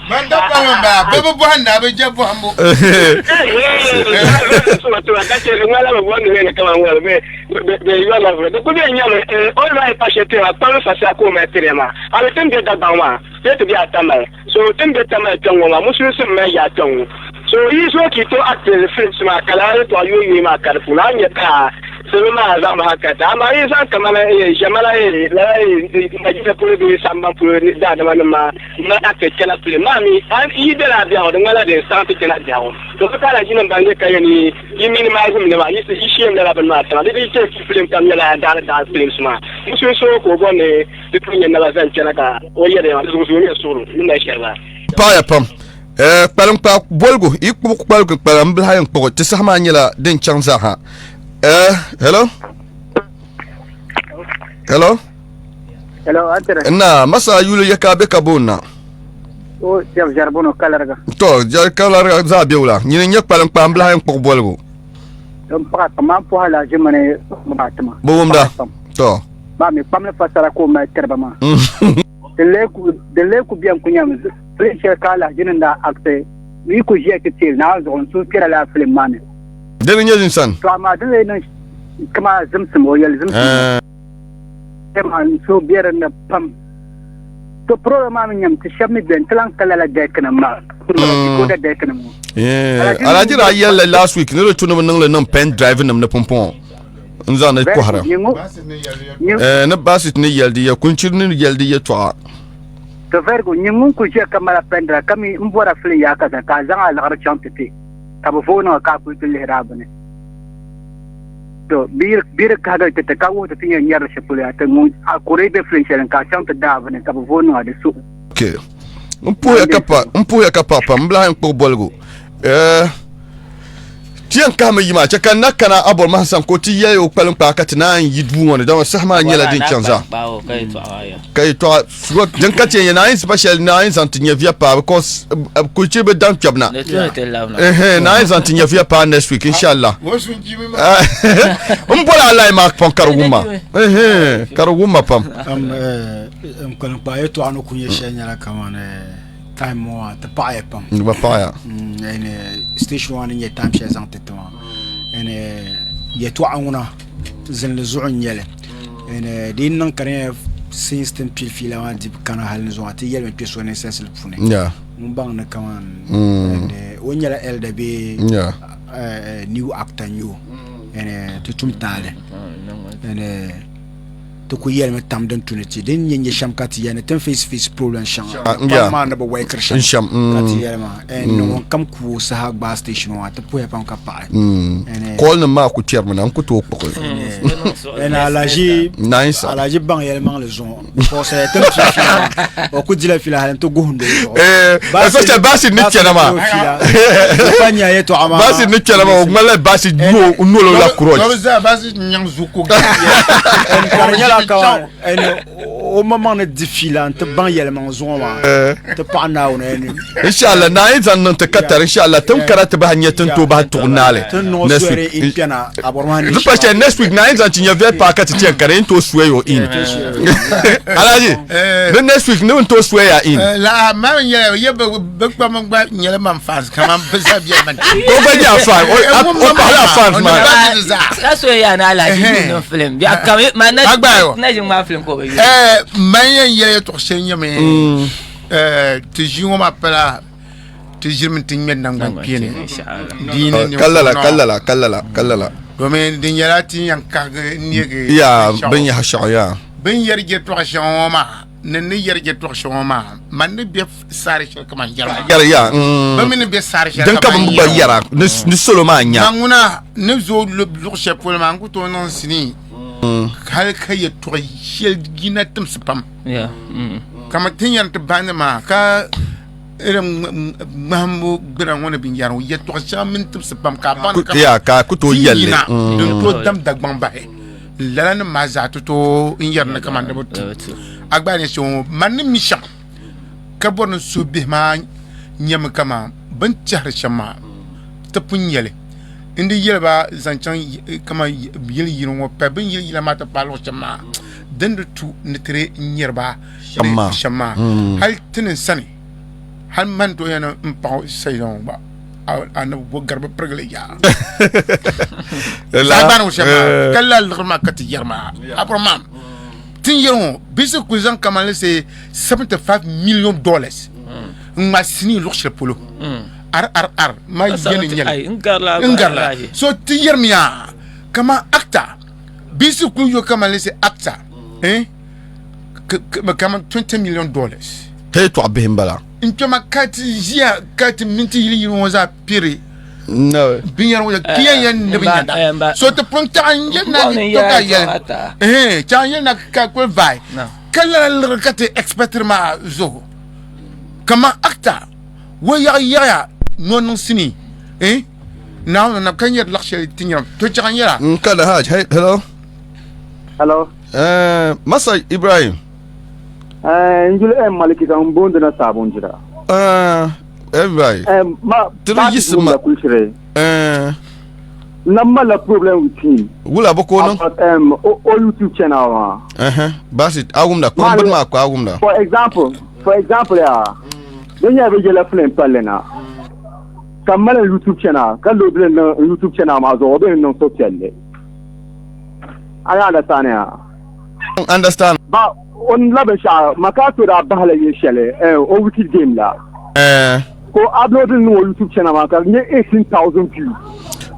Man da bɔhim ba, bɛ bi bɔhim na, bɛ je bɔhimbu. So yi zo ki to acting films maa ka lala yɛltɔɣa yooi yooi maa ka di puuni a ni nya ka salo maa zaŋ ba hankali ti amaa yi zaŋ kamani ʒɛmana lala Nigeria polo bee sambani polo ni daadama nim maa mali acting chana film maa mi yi bela a biɛhigu di ŋmanila din saɣim ti chana biɛhigu to bɛ ka alahichi nim ban lee ka yɛn ni yi minimize mi maa yi shame lala bini maa tiŋa di di chɛ film kam nyɛla daani daani films maa musulinsi ŋɔ ka o bɔri ni di tooi nyɛ naba zaŋ chana ka o yɛli ya maa di zuɣu zuɣu nyɛ suɣulo ni mali shɛli maa. Paɣaya pam. Eh, kpalim kpa boligu yi kpuɣi kpaligu kpalim bihi ayi n-kpuɣi ti saha maa nyɛla din chaŋ zaa ha. Eh, hello? Hello? Hello, Antire. Na, masa yuli ya ka be ka boon na. O, jab jarbono kalarga. To, jar kalarga zaa be wula. Nyini n-nyɛ kpalim kpa m bihi ayi n-kpuɣi boligu. N paɣa ka maa pɔha la ʒimani maa tima. Bi wumda. To. Maa mi kpamli fasara ka o mali tiriba maa. Din lee ku beni ku nyami film shɛli ka alahichi ni daa akti yi ku ʒiya ti teeli naa zuɣu n suhu kpɛra lala film maa ni. Dini n-nyɛ din sani? To amaa din lee niŋ kaman zimsim o yɛli zimsim maa n suhu be din ni pam. To problem maa mi nyami ti shɛba mi beni ti lan ka lala dɛkinim maa decoder dɛkinim ŋɔ. Alhaji daa yɛli last week ni di tu ni bi niŋli niŋ pen drive nim ni pumpɔŋɔ. N zaŋ ni kɔhira. Eh, ni basit ni yɛli di yɛ kunchiri ni yɛli di yɛtɔɣa. To verigo nyɛ ŋun ku ʒiya ka mala pɛndira ka mi n bɔra fili yaa ka ka a zaŋ a liɣiri chaŋ ti ti ka bi vooi niŋ ka a kuli ti lihiri a bini. To bi di kahigiri ti ti ka wuhi ti ti yɛn nyɛri li shɛli polo yaa ti ŋun a kuri be filin shɛli ni ka a chaŋ ti daa a bini ka bi vooi niŋ a di suhu. Okay. N puhiya ka pa n puhiya ka pa pam n bilahi n kpuɣi boligu. Eh Ti yɛn kahimi yi maa chɛ ka n na kana a bɔri maha sani ka o ti yɛli o kpalim kpaa ka ti naan yi duu ŋɔ ni dama saha maa nyɛla din chaŋ zaa ka yɛtɔɣa din ka ti yɛn yɛ naan sipa shɛli naan zaŋ ti nyɛviya paa because kuli chɛ bi daŋ kpɛbu na naan zaŋ ti nyɛviya paa next week inshallah n bɔla a line maa pam ka di wumma ka di wumma pam n kpalim kpaa yɛtɔɣa ni ku nyɛ shɛli nyɛla kamani. Time ŋɔ maa ti paɣaya pam. Di gba paɣaya. Station maa ni nyɛ time shɛli zaŋ ti ti maa yɛltɔɣa ŋuna zinli zuɣu n nyɛli di yi niŋ ka di nyɛla since ti ni pili fiila maa dibu kana hali ni zuŋɔ ti yɛlimi kpɛ so ninsalisili puuni ŋun baŋ ni kaman o nyɛla elder bee new actor n nyɛ o ti tum taali ti ku yɛlimi tam din tu ni ti din nyɛ nyɛ shɛm ka ti yɛli ni ti ni face face problem shɛŋa pam maa ni bi wɛikiri shɛm ka ti yɛli maa ni ŋun kam ku o saha gbaai station maa ti puhiya pam ka paɣi call nim maa ku kpɛrimi na n ku tooi kpuɣi alaji alaji baŋ yɛlimaŋli zuɣu because ti ni pii fiila maa o ku dila fiila hali n ti guhindi o zuɣu especially baasi ni kpɛna maa pa nya yɛltɔɣa maa baasi ni kpɛna maa o ŋmanila baasi nolo la kurɔch nyaŋ zuku ka di nyɛla ka o maŋmaŋ ni di fiila n ti baŋ yɛlimaŋ zuŋɔ maa ti paɣa Naawuni ɛni inshallah naa yi zaŋ niŋ ti katari inshallah tin kara ti bahi nyɛ tin tooi bahi tuɣi naali next week in kpɛna a bɔri maa di pa shɛli next week naa yi zaŋ ti nyɛ vɛli paaki ka ti chɛn ka di yɛn tooi swear you in Alhaji ni next week ni n tooi swear ya in la ma nyɛla ye bi kpam gba nyɛla man fans kaman bi za bɛ man o gba nyɛ a fan o o pahila a fans maa ka so ya na Alhaji niŋ film bi a kam ma na na ʒi ŋmaa film ka o bi yuli man yɛn yɛli yɛltɔɣa shɛli nyɛmi ti ʒii ŋɔ maa pala ti ʒirimi ti ŋmɛ nangban kpeeni diini kalala kalala kalala kalala domin di nyɛla ti yɛn kahigi neegi ya bin yaha shɛɣu ya bin yɛri yɛltɔɣa shɛŋa ŋɔ maa ni ni yɛri yɛltɔɣa shɛŋa ŋɔ maa man ni bɛ saari shɛli kaman yɛra maa yɛra ya bɛ mi ni bɛ saari shɛli din ka bin gba yɛra ni salo maa nya man ŋuna ni zooi luɣ shɛli polo maa n ku tooi niŋ sinii hali ka yɛltɔɣa shɛli yina timsi pam kamani ti ni yɛri ti bandi maa ka irin ŋmahimbu gbuna ŋɔ ni binyɛra ŋɔ yɛltɔɣa shɛŋa mini tibisi pam ka a baŋ ni ya ka ku tooi yɛlli yina din tooi dam Dagbaŋ bahi lala nim maa zaa ti tooi n yɛri ni kamani di bi tu a gba ni shɛŋa ŋɔ man ni mi shɛm ka bɔri ni suhu bihi maa nyɛmi kaman bɛ ni tɛhiri shɛm maa ti pun nyɛli n di yɛli ba zaŋ chaŋ kaman yili yini ŋɔ pa bɛ ni yili yila maa ti paai luɣ shɛm maa din di tu ni ti di nyɛri ba shɛm maa hali ti ni sani hali man tooi yɛn n paɣi sayida ŋɔ gba a ni bo garibi pirigili yaa zagbani shɛm maa ka la liɣiri maa ka ti yɛri maa aburo maam tin yɛri ŋɔ bisi kuli zaŋ kamani let's say 75 million dollars n ŋma sinii luɣ shɛli polo RRR ma yɛni nyɛli n garila so ti yɛrimiya kaman actor bisi kuli yo kaman let's say actor eh kaman 20 million dollars Hey tɔɣ bihi n bala. N kpɛma ka ti ʒiya ka ti mini ti yili yili ŋɔ zaa piri binyɛra ŋɔ zaa ti yɛn yɛn ni bi nyɛda so ti pun taɣi n yɛli na ni to ka yɛli chaŋ yɛli na ka kuli vaai ka lala liɣiri ka ti expect maa zuɣu kaman actor o yaɣi yaɣiya ni o niŋ sinii Naawuni na ka nyɛri laɣ shɛli ti nyɛra to chaŋ yɛla. N ka da hajj hello. Hello. Masa Ibrahim. Eh, n yuli M Maliki ka n bondi na Sabon jira. Eh, Ibrahim. Eh, ma Tiri yiɣisi ma. Kulishiri. Eh. Na mala problem with him. Wula bɔ ko niŋ? About o YouTube channel maa. Uh-huh. Basit, a wumda, kpam bini maa ko a wumda. For example, for example ya, di nyɛla bɛ yɛla film palli na. Ka m mali n YouTube channel ka load li niŋ n YouTube channel maa zuɣu o bɛ ni niŋ suhupiɛlli. A ni understand ya? Understand. Ba o ni la binshɛɣu Makato daa bahila yili shɛli eh, o Wicked Game la. Eh. Ka o upload li niŋ o YouTube channel maa ka di nyɛ 18,000 views.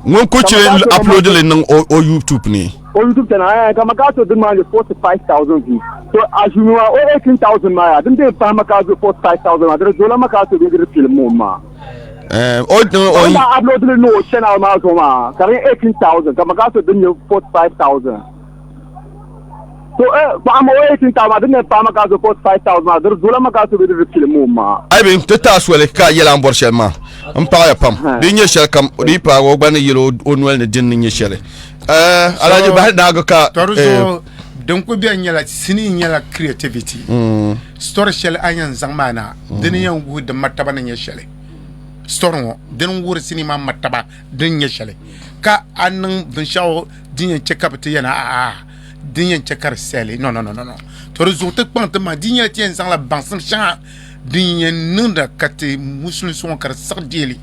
Ŋun ku chɛ upload li niŋ o YouTube ni. O YouTube channel eh, ka Makato din maa nyɛ 45,000 views. So assume maa o 18,000 maa yaa din bee pahi Makato 45,000 maa di di zoola Makato bee di di filim o maa. Eh, o o daa upload li niŋ o channel maa zuɣu maa ka di nyɛ 18,000 ka Makato din nyɛ 45,000. So eh, paɣa o 18,000 maa din na pahi Makato 45,000 maa di di zoola Makato bee di di filim o maa. Ayi bi ti taai soli ka yɛli a ni bɔri shɛli maa n paɣiya pam di nyɛ shɛli kam di yi paagi o gba ni yɛli o noli ni din ni nyɛ shɛli eh, Alhaji bahi naagi ka Tɔri zuɣu din ku bɛni nyɛla sinii nyɛla creativity story shɛli a yɛn zaŋ maa na dini yɛn wuhi di martaba ni nyɛ shɛli story ŋɔ dini wuhiri sinii maa martaba din nyɛ shɛli ka a niŋ binshɛɣu din yɛn chɛ ka bi ti yɛn aa din yɛn chɛ ka di sɛli no no no no to di zuɣu ti kpaŋ ti maŋ di nyɛla ti yɛn zaŋla baŋsim shɛŋa Din yɛn niŋda ka ti musulinsi ŋɔ ka di siɣi deeli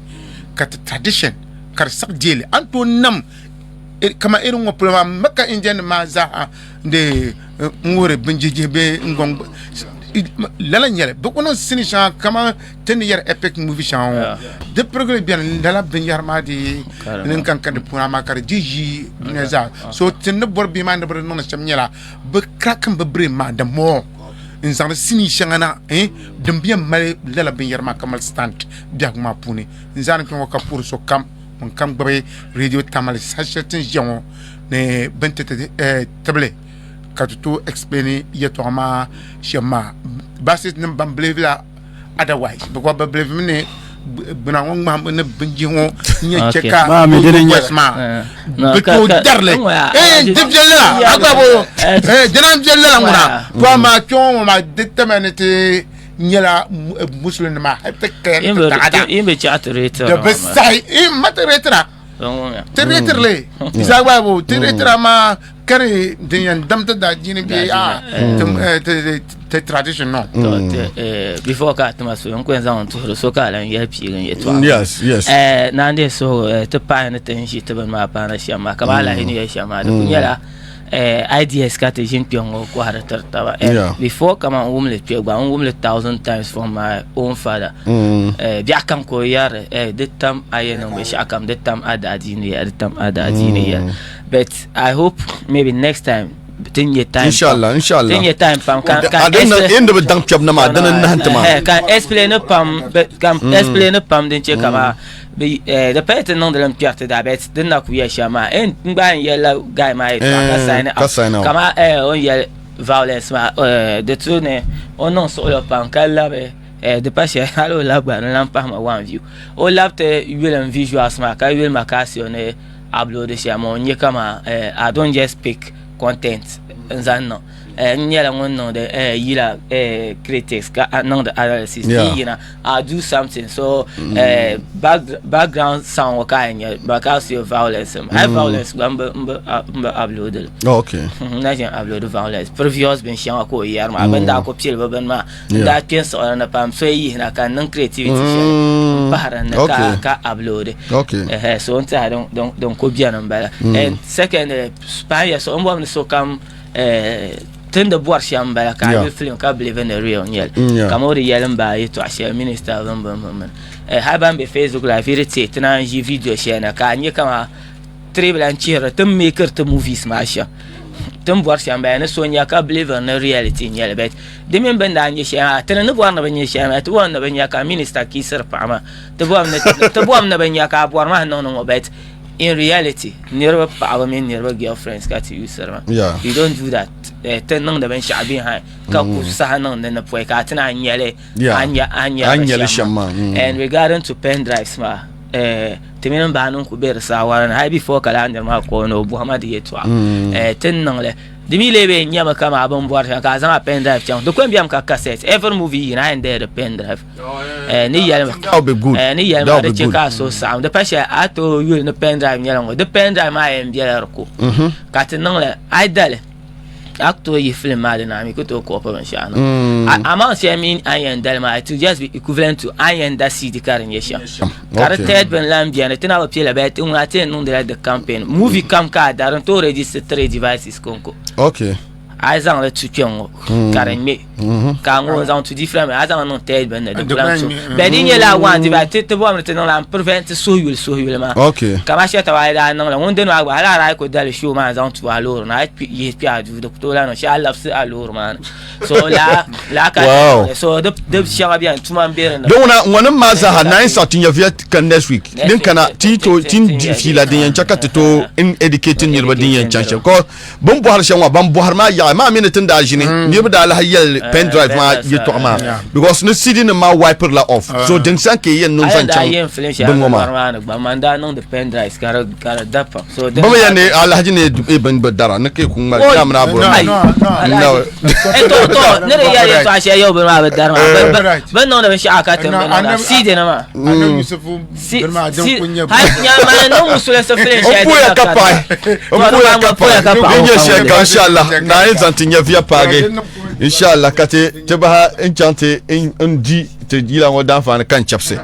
ka ti tradition ka di siɣi deeli a ni tooi nam kaman irin ŋɔ polo maa Mecca Indian nim maa zaaha de n wuhiri binjihijihi bee n gɔŋ lala n nyɛli bɛ ku niŋ sinii shɛŋa kaman ti ni yɛri epic movie shɛŋa ŋɔ di pirigili bɛni lala binyɛra maa dii ni kan ka di puuni amaa ka di di ʒii dunia zaa so ti ni bɔri bihi maa ni bi di niŋdi shɛm nyɛla bɛ cracking bɛ brain maa the more n zaŋdi sinii shɛŋa na din bi yɛn mali lala binyɛra maa ka mali stand biɛhigu maa puuni n zaani kpɛ ŋɔ ka puhiri sokam ŋun kam gbubi radio tamali saha shɛli ti ni ʒiya ŋɔ ni bini ti ti tibili ka ti tooi explain yɛltɔɣa maa shɛm maa baasi nim ban believe la otherwise because bi believe mi ni gbuna ŋɔ ŋmahimbu ni binjihi ŋɔ n yɛn chɛ ka voice maa bi tooi darili di viɛlli la a gba bo dina n viɛlli la ŋuna to amaa kpɛ ŋɔ maa di tama ni ti nyɛla musulin nima hali ti kaya ni ti taada di bi sahi ma ti reetira ti reetirili isa gba bo ti reetira maa kari din yɛn dam ti daa diini bee a ti tradition no before ka tima so n ku yɛn zaŋ n tuhiri so ka lan yɛli piigi n yɛltɔɣa yes yes naan deei suhu ti pahi ni ti n ʒi ti bini maa paana shɛm maa kamani alahi ni yɛli shɛm maa di ku nyɛla ideas ka ti ʒini kpɛ ŋɔ kɔhiri tiri taba before kaman n wumli kpɛ gba n wumli thousand times from my own father biɛɣu kam ka o yɛri di tam a yɛn niŋ binshɛɣu kam di tam a daadiini yɛla di tam a daadiini yɛla but I hope maybe next time ti nyɛ time inshallah inshallah ti nyɛ time pam ka ka in di bi daŋ kpɛbu na maa dini n nahin ti maa ka explain pam ka explain pam din chɛ ka maa di paya ti niŋdi li kpɛri ti daa but din na ku yɛ shɛm maa n gba yɛn yɛlila guy maa yɛltɔɣa ka sign out kama o ni yɛli violence maa di tu ni o niŋ suɣulo pam ka labi di pa shɛli hali o labi gba di lan pahi ma one view o labi ti yuli n visuals maa ka yuli ma Casio ni upload shɛli maa o ni nyɛ kama I don't just pick content n zaŋ niŋ n nyɛla ŋun niŋdi yila critics ka niŋdi analysis yi yina I do something so background sound ŋɔ ka a yɛn nya Bakasio violence high violence gba n bi upload li n na ʒin upload violence previous binshɛŋa ka o yɛri maa bin daa ku pili bi bini maa n daa kpe n siɣili ni pam so yi yihina ka n niŋ creativity shɛli n pahiri ni ka upload so n tiɛha din ku bɛni n bala and secondly pahi ya so n bɔri ni sokam Ti ni di bɔri shɛm m-bala ka a yuli film ka believe in the real n-nyɛli kamani o di yɛli m ba yɛtɔɣa shɛli minister bini bini bini bini hali ban be Facebook live yi di teei ti naan ʒi video shɛli na ka a nya kaman tiri bi lan chihiri ti ni meekiri ti movies maa shɛm ti ni bɔri shɛm m-bala ni so nya ka believe in the reality n-nyɛli but di mini bɛ ni daa nya shɛli maa ti ni bɔri ni bɛ nya shɛli maa ti bɔri ni bɛ nya ka minister kiisiri paɣa maa ti bɔri ni bɛ nya ka a bɔri maa niŋdi ŋɔ but In reality, niriba paɣaba mini niriba girlfriends ka ti usiri maa. Yeah. You don't do that. Eh, ti niŋdi binshɛɣu behind ka ku saha niŋ di ni pɔi ka a ti naan nyɛli Yeah. a nya a nya A nyɛli shɛm shɛm maa, And regarding to pen drives maa, eh, ti mini n baa niŋ ku be di saawara ni hali before ka laa niri maa call ni o bɔhi ma di yɛltɔɣa. Eh, ti ni niŋ li Di mi lee bee n-nyɛmi kaman a bini bɔri shɛm ka a zaŋ a pen drive chaŋ. Di ko n-bemi ka cassette. Every movie yina a yɛn deei di pen drive. Eh, ni yɛli That would be good. eh, ni yɛli That ma would di be chɛ good. ka a suhu saɣim. Di pa shɛli a tooi yuli ni pen drive nyɛla ŋɔ. Di pen drive maa yɛn bela di ko. Ka ti niŋ li a yi dali a ku tooi yihi film maa di ni a mi ku tooi copy binshɛɣu niŋ. Amount shɛli mini a ni yɛn dali maa it will just be equivalent to a ni yɛn da CD ka di nyɛ shɛm. Ka di third bin lan beni ti na bi pela bee ti ŋuna ti yɛn niŋdila di campaign movie kam ka a da din tooi register 3 devices konko. Okay. A yi zaŋli tu kpɛŋ ŋɔ ka di ŋmɛ ka a ŋɔ zaŋ tu different a zaŋ niŋ third bin ni di ku lan tu bɛ di nyɛla one device ti ti bɔri ni ti niŋla n prevent suhuyuli suhuyuli maa. Okay. Kamani shɛli taba a yi daa niŋli ŋun dini maa gba hali a daa yi ku dali show maa n zaŋ tu a loori ni a yi yihi kpɛ a duu di ku tooi lahi niŋ shɛli a labisi a loori maa ni. So laa laa ka Wow. so di di shɛŋa bɛni tuma n bɛ dinni. Don ŋuna ŋɔnim maa zaaha nine sa ti nyɛviya ka next week Next din week, kana ti to ti- ti n ti- di ti- fiila din yɛn chɛ ka ti to n educate niriba din yɛn chaŋ shɛm because bin bɔhiri shɛm ŋɔ ban bɔhiri maa yaɣi maa mini tin daa ʒini niriba daa lahi yɛli pen drive maa pen drive, yɛltɔɣa maa yeah. because ni CD nim maa wipe la off so din san ka yi yɛn niŋ A zaŋ yɛn daa chaŋ yɛn film shɛli bin ŋɔ maa maa maa ni gba man daa niŋdi pen drives ka di ka di da pam. So Bi mi yɛn ni alahaji ni e bin bi dara ni ka yi ku ŋmali Oi! yaa mini a buri Ai! no. Alhaji. E to to ni di yɛli yɛltɔɣa shɛli yɛli bini maa bi dari maa. Bi- bi- Bi niŋdi binshɛɣu ka ti bi niŋda. CD ni maa. Annabi Yusufu Si bini maa din si ku nyɛ hali nyama ni musulinsi film N shɛli puya din ka na pahi. ka N puya ka pahi. N puya ka pahi. Din nyɛ shɛli ka inshallah na yi zaŋ ti nyɛviya paagi inshallah ka ti ti bahi n chaŋ ti n di ti yila ŋɔ daanfaani ka n chɛbisi.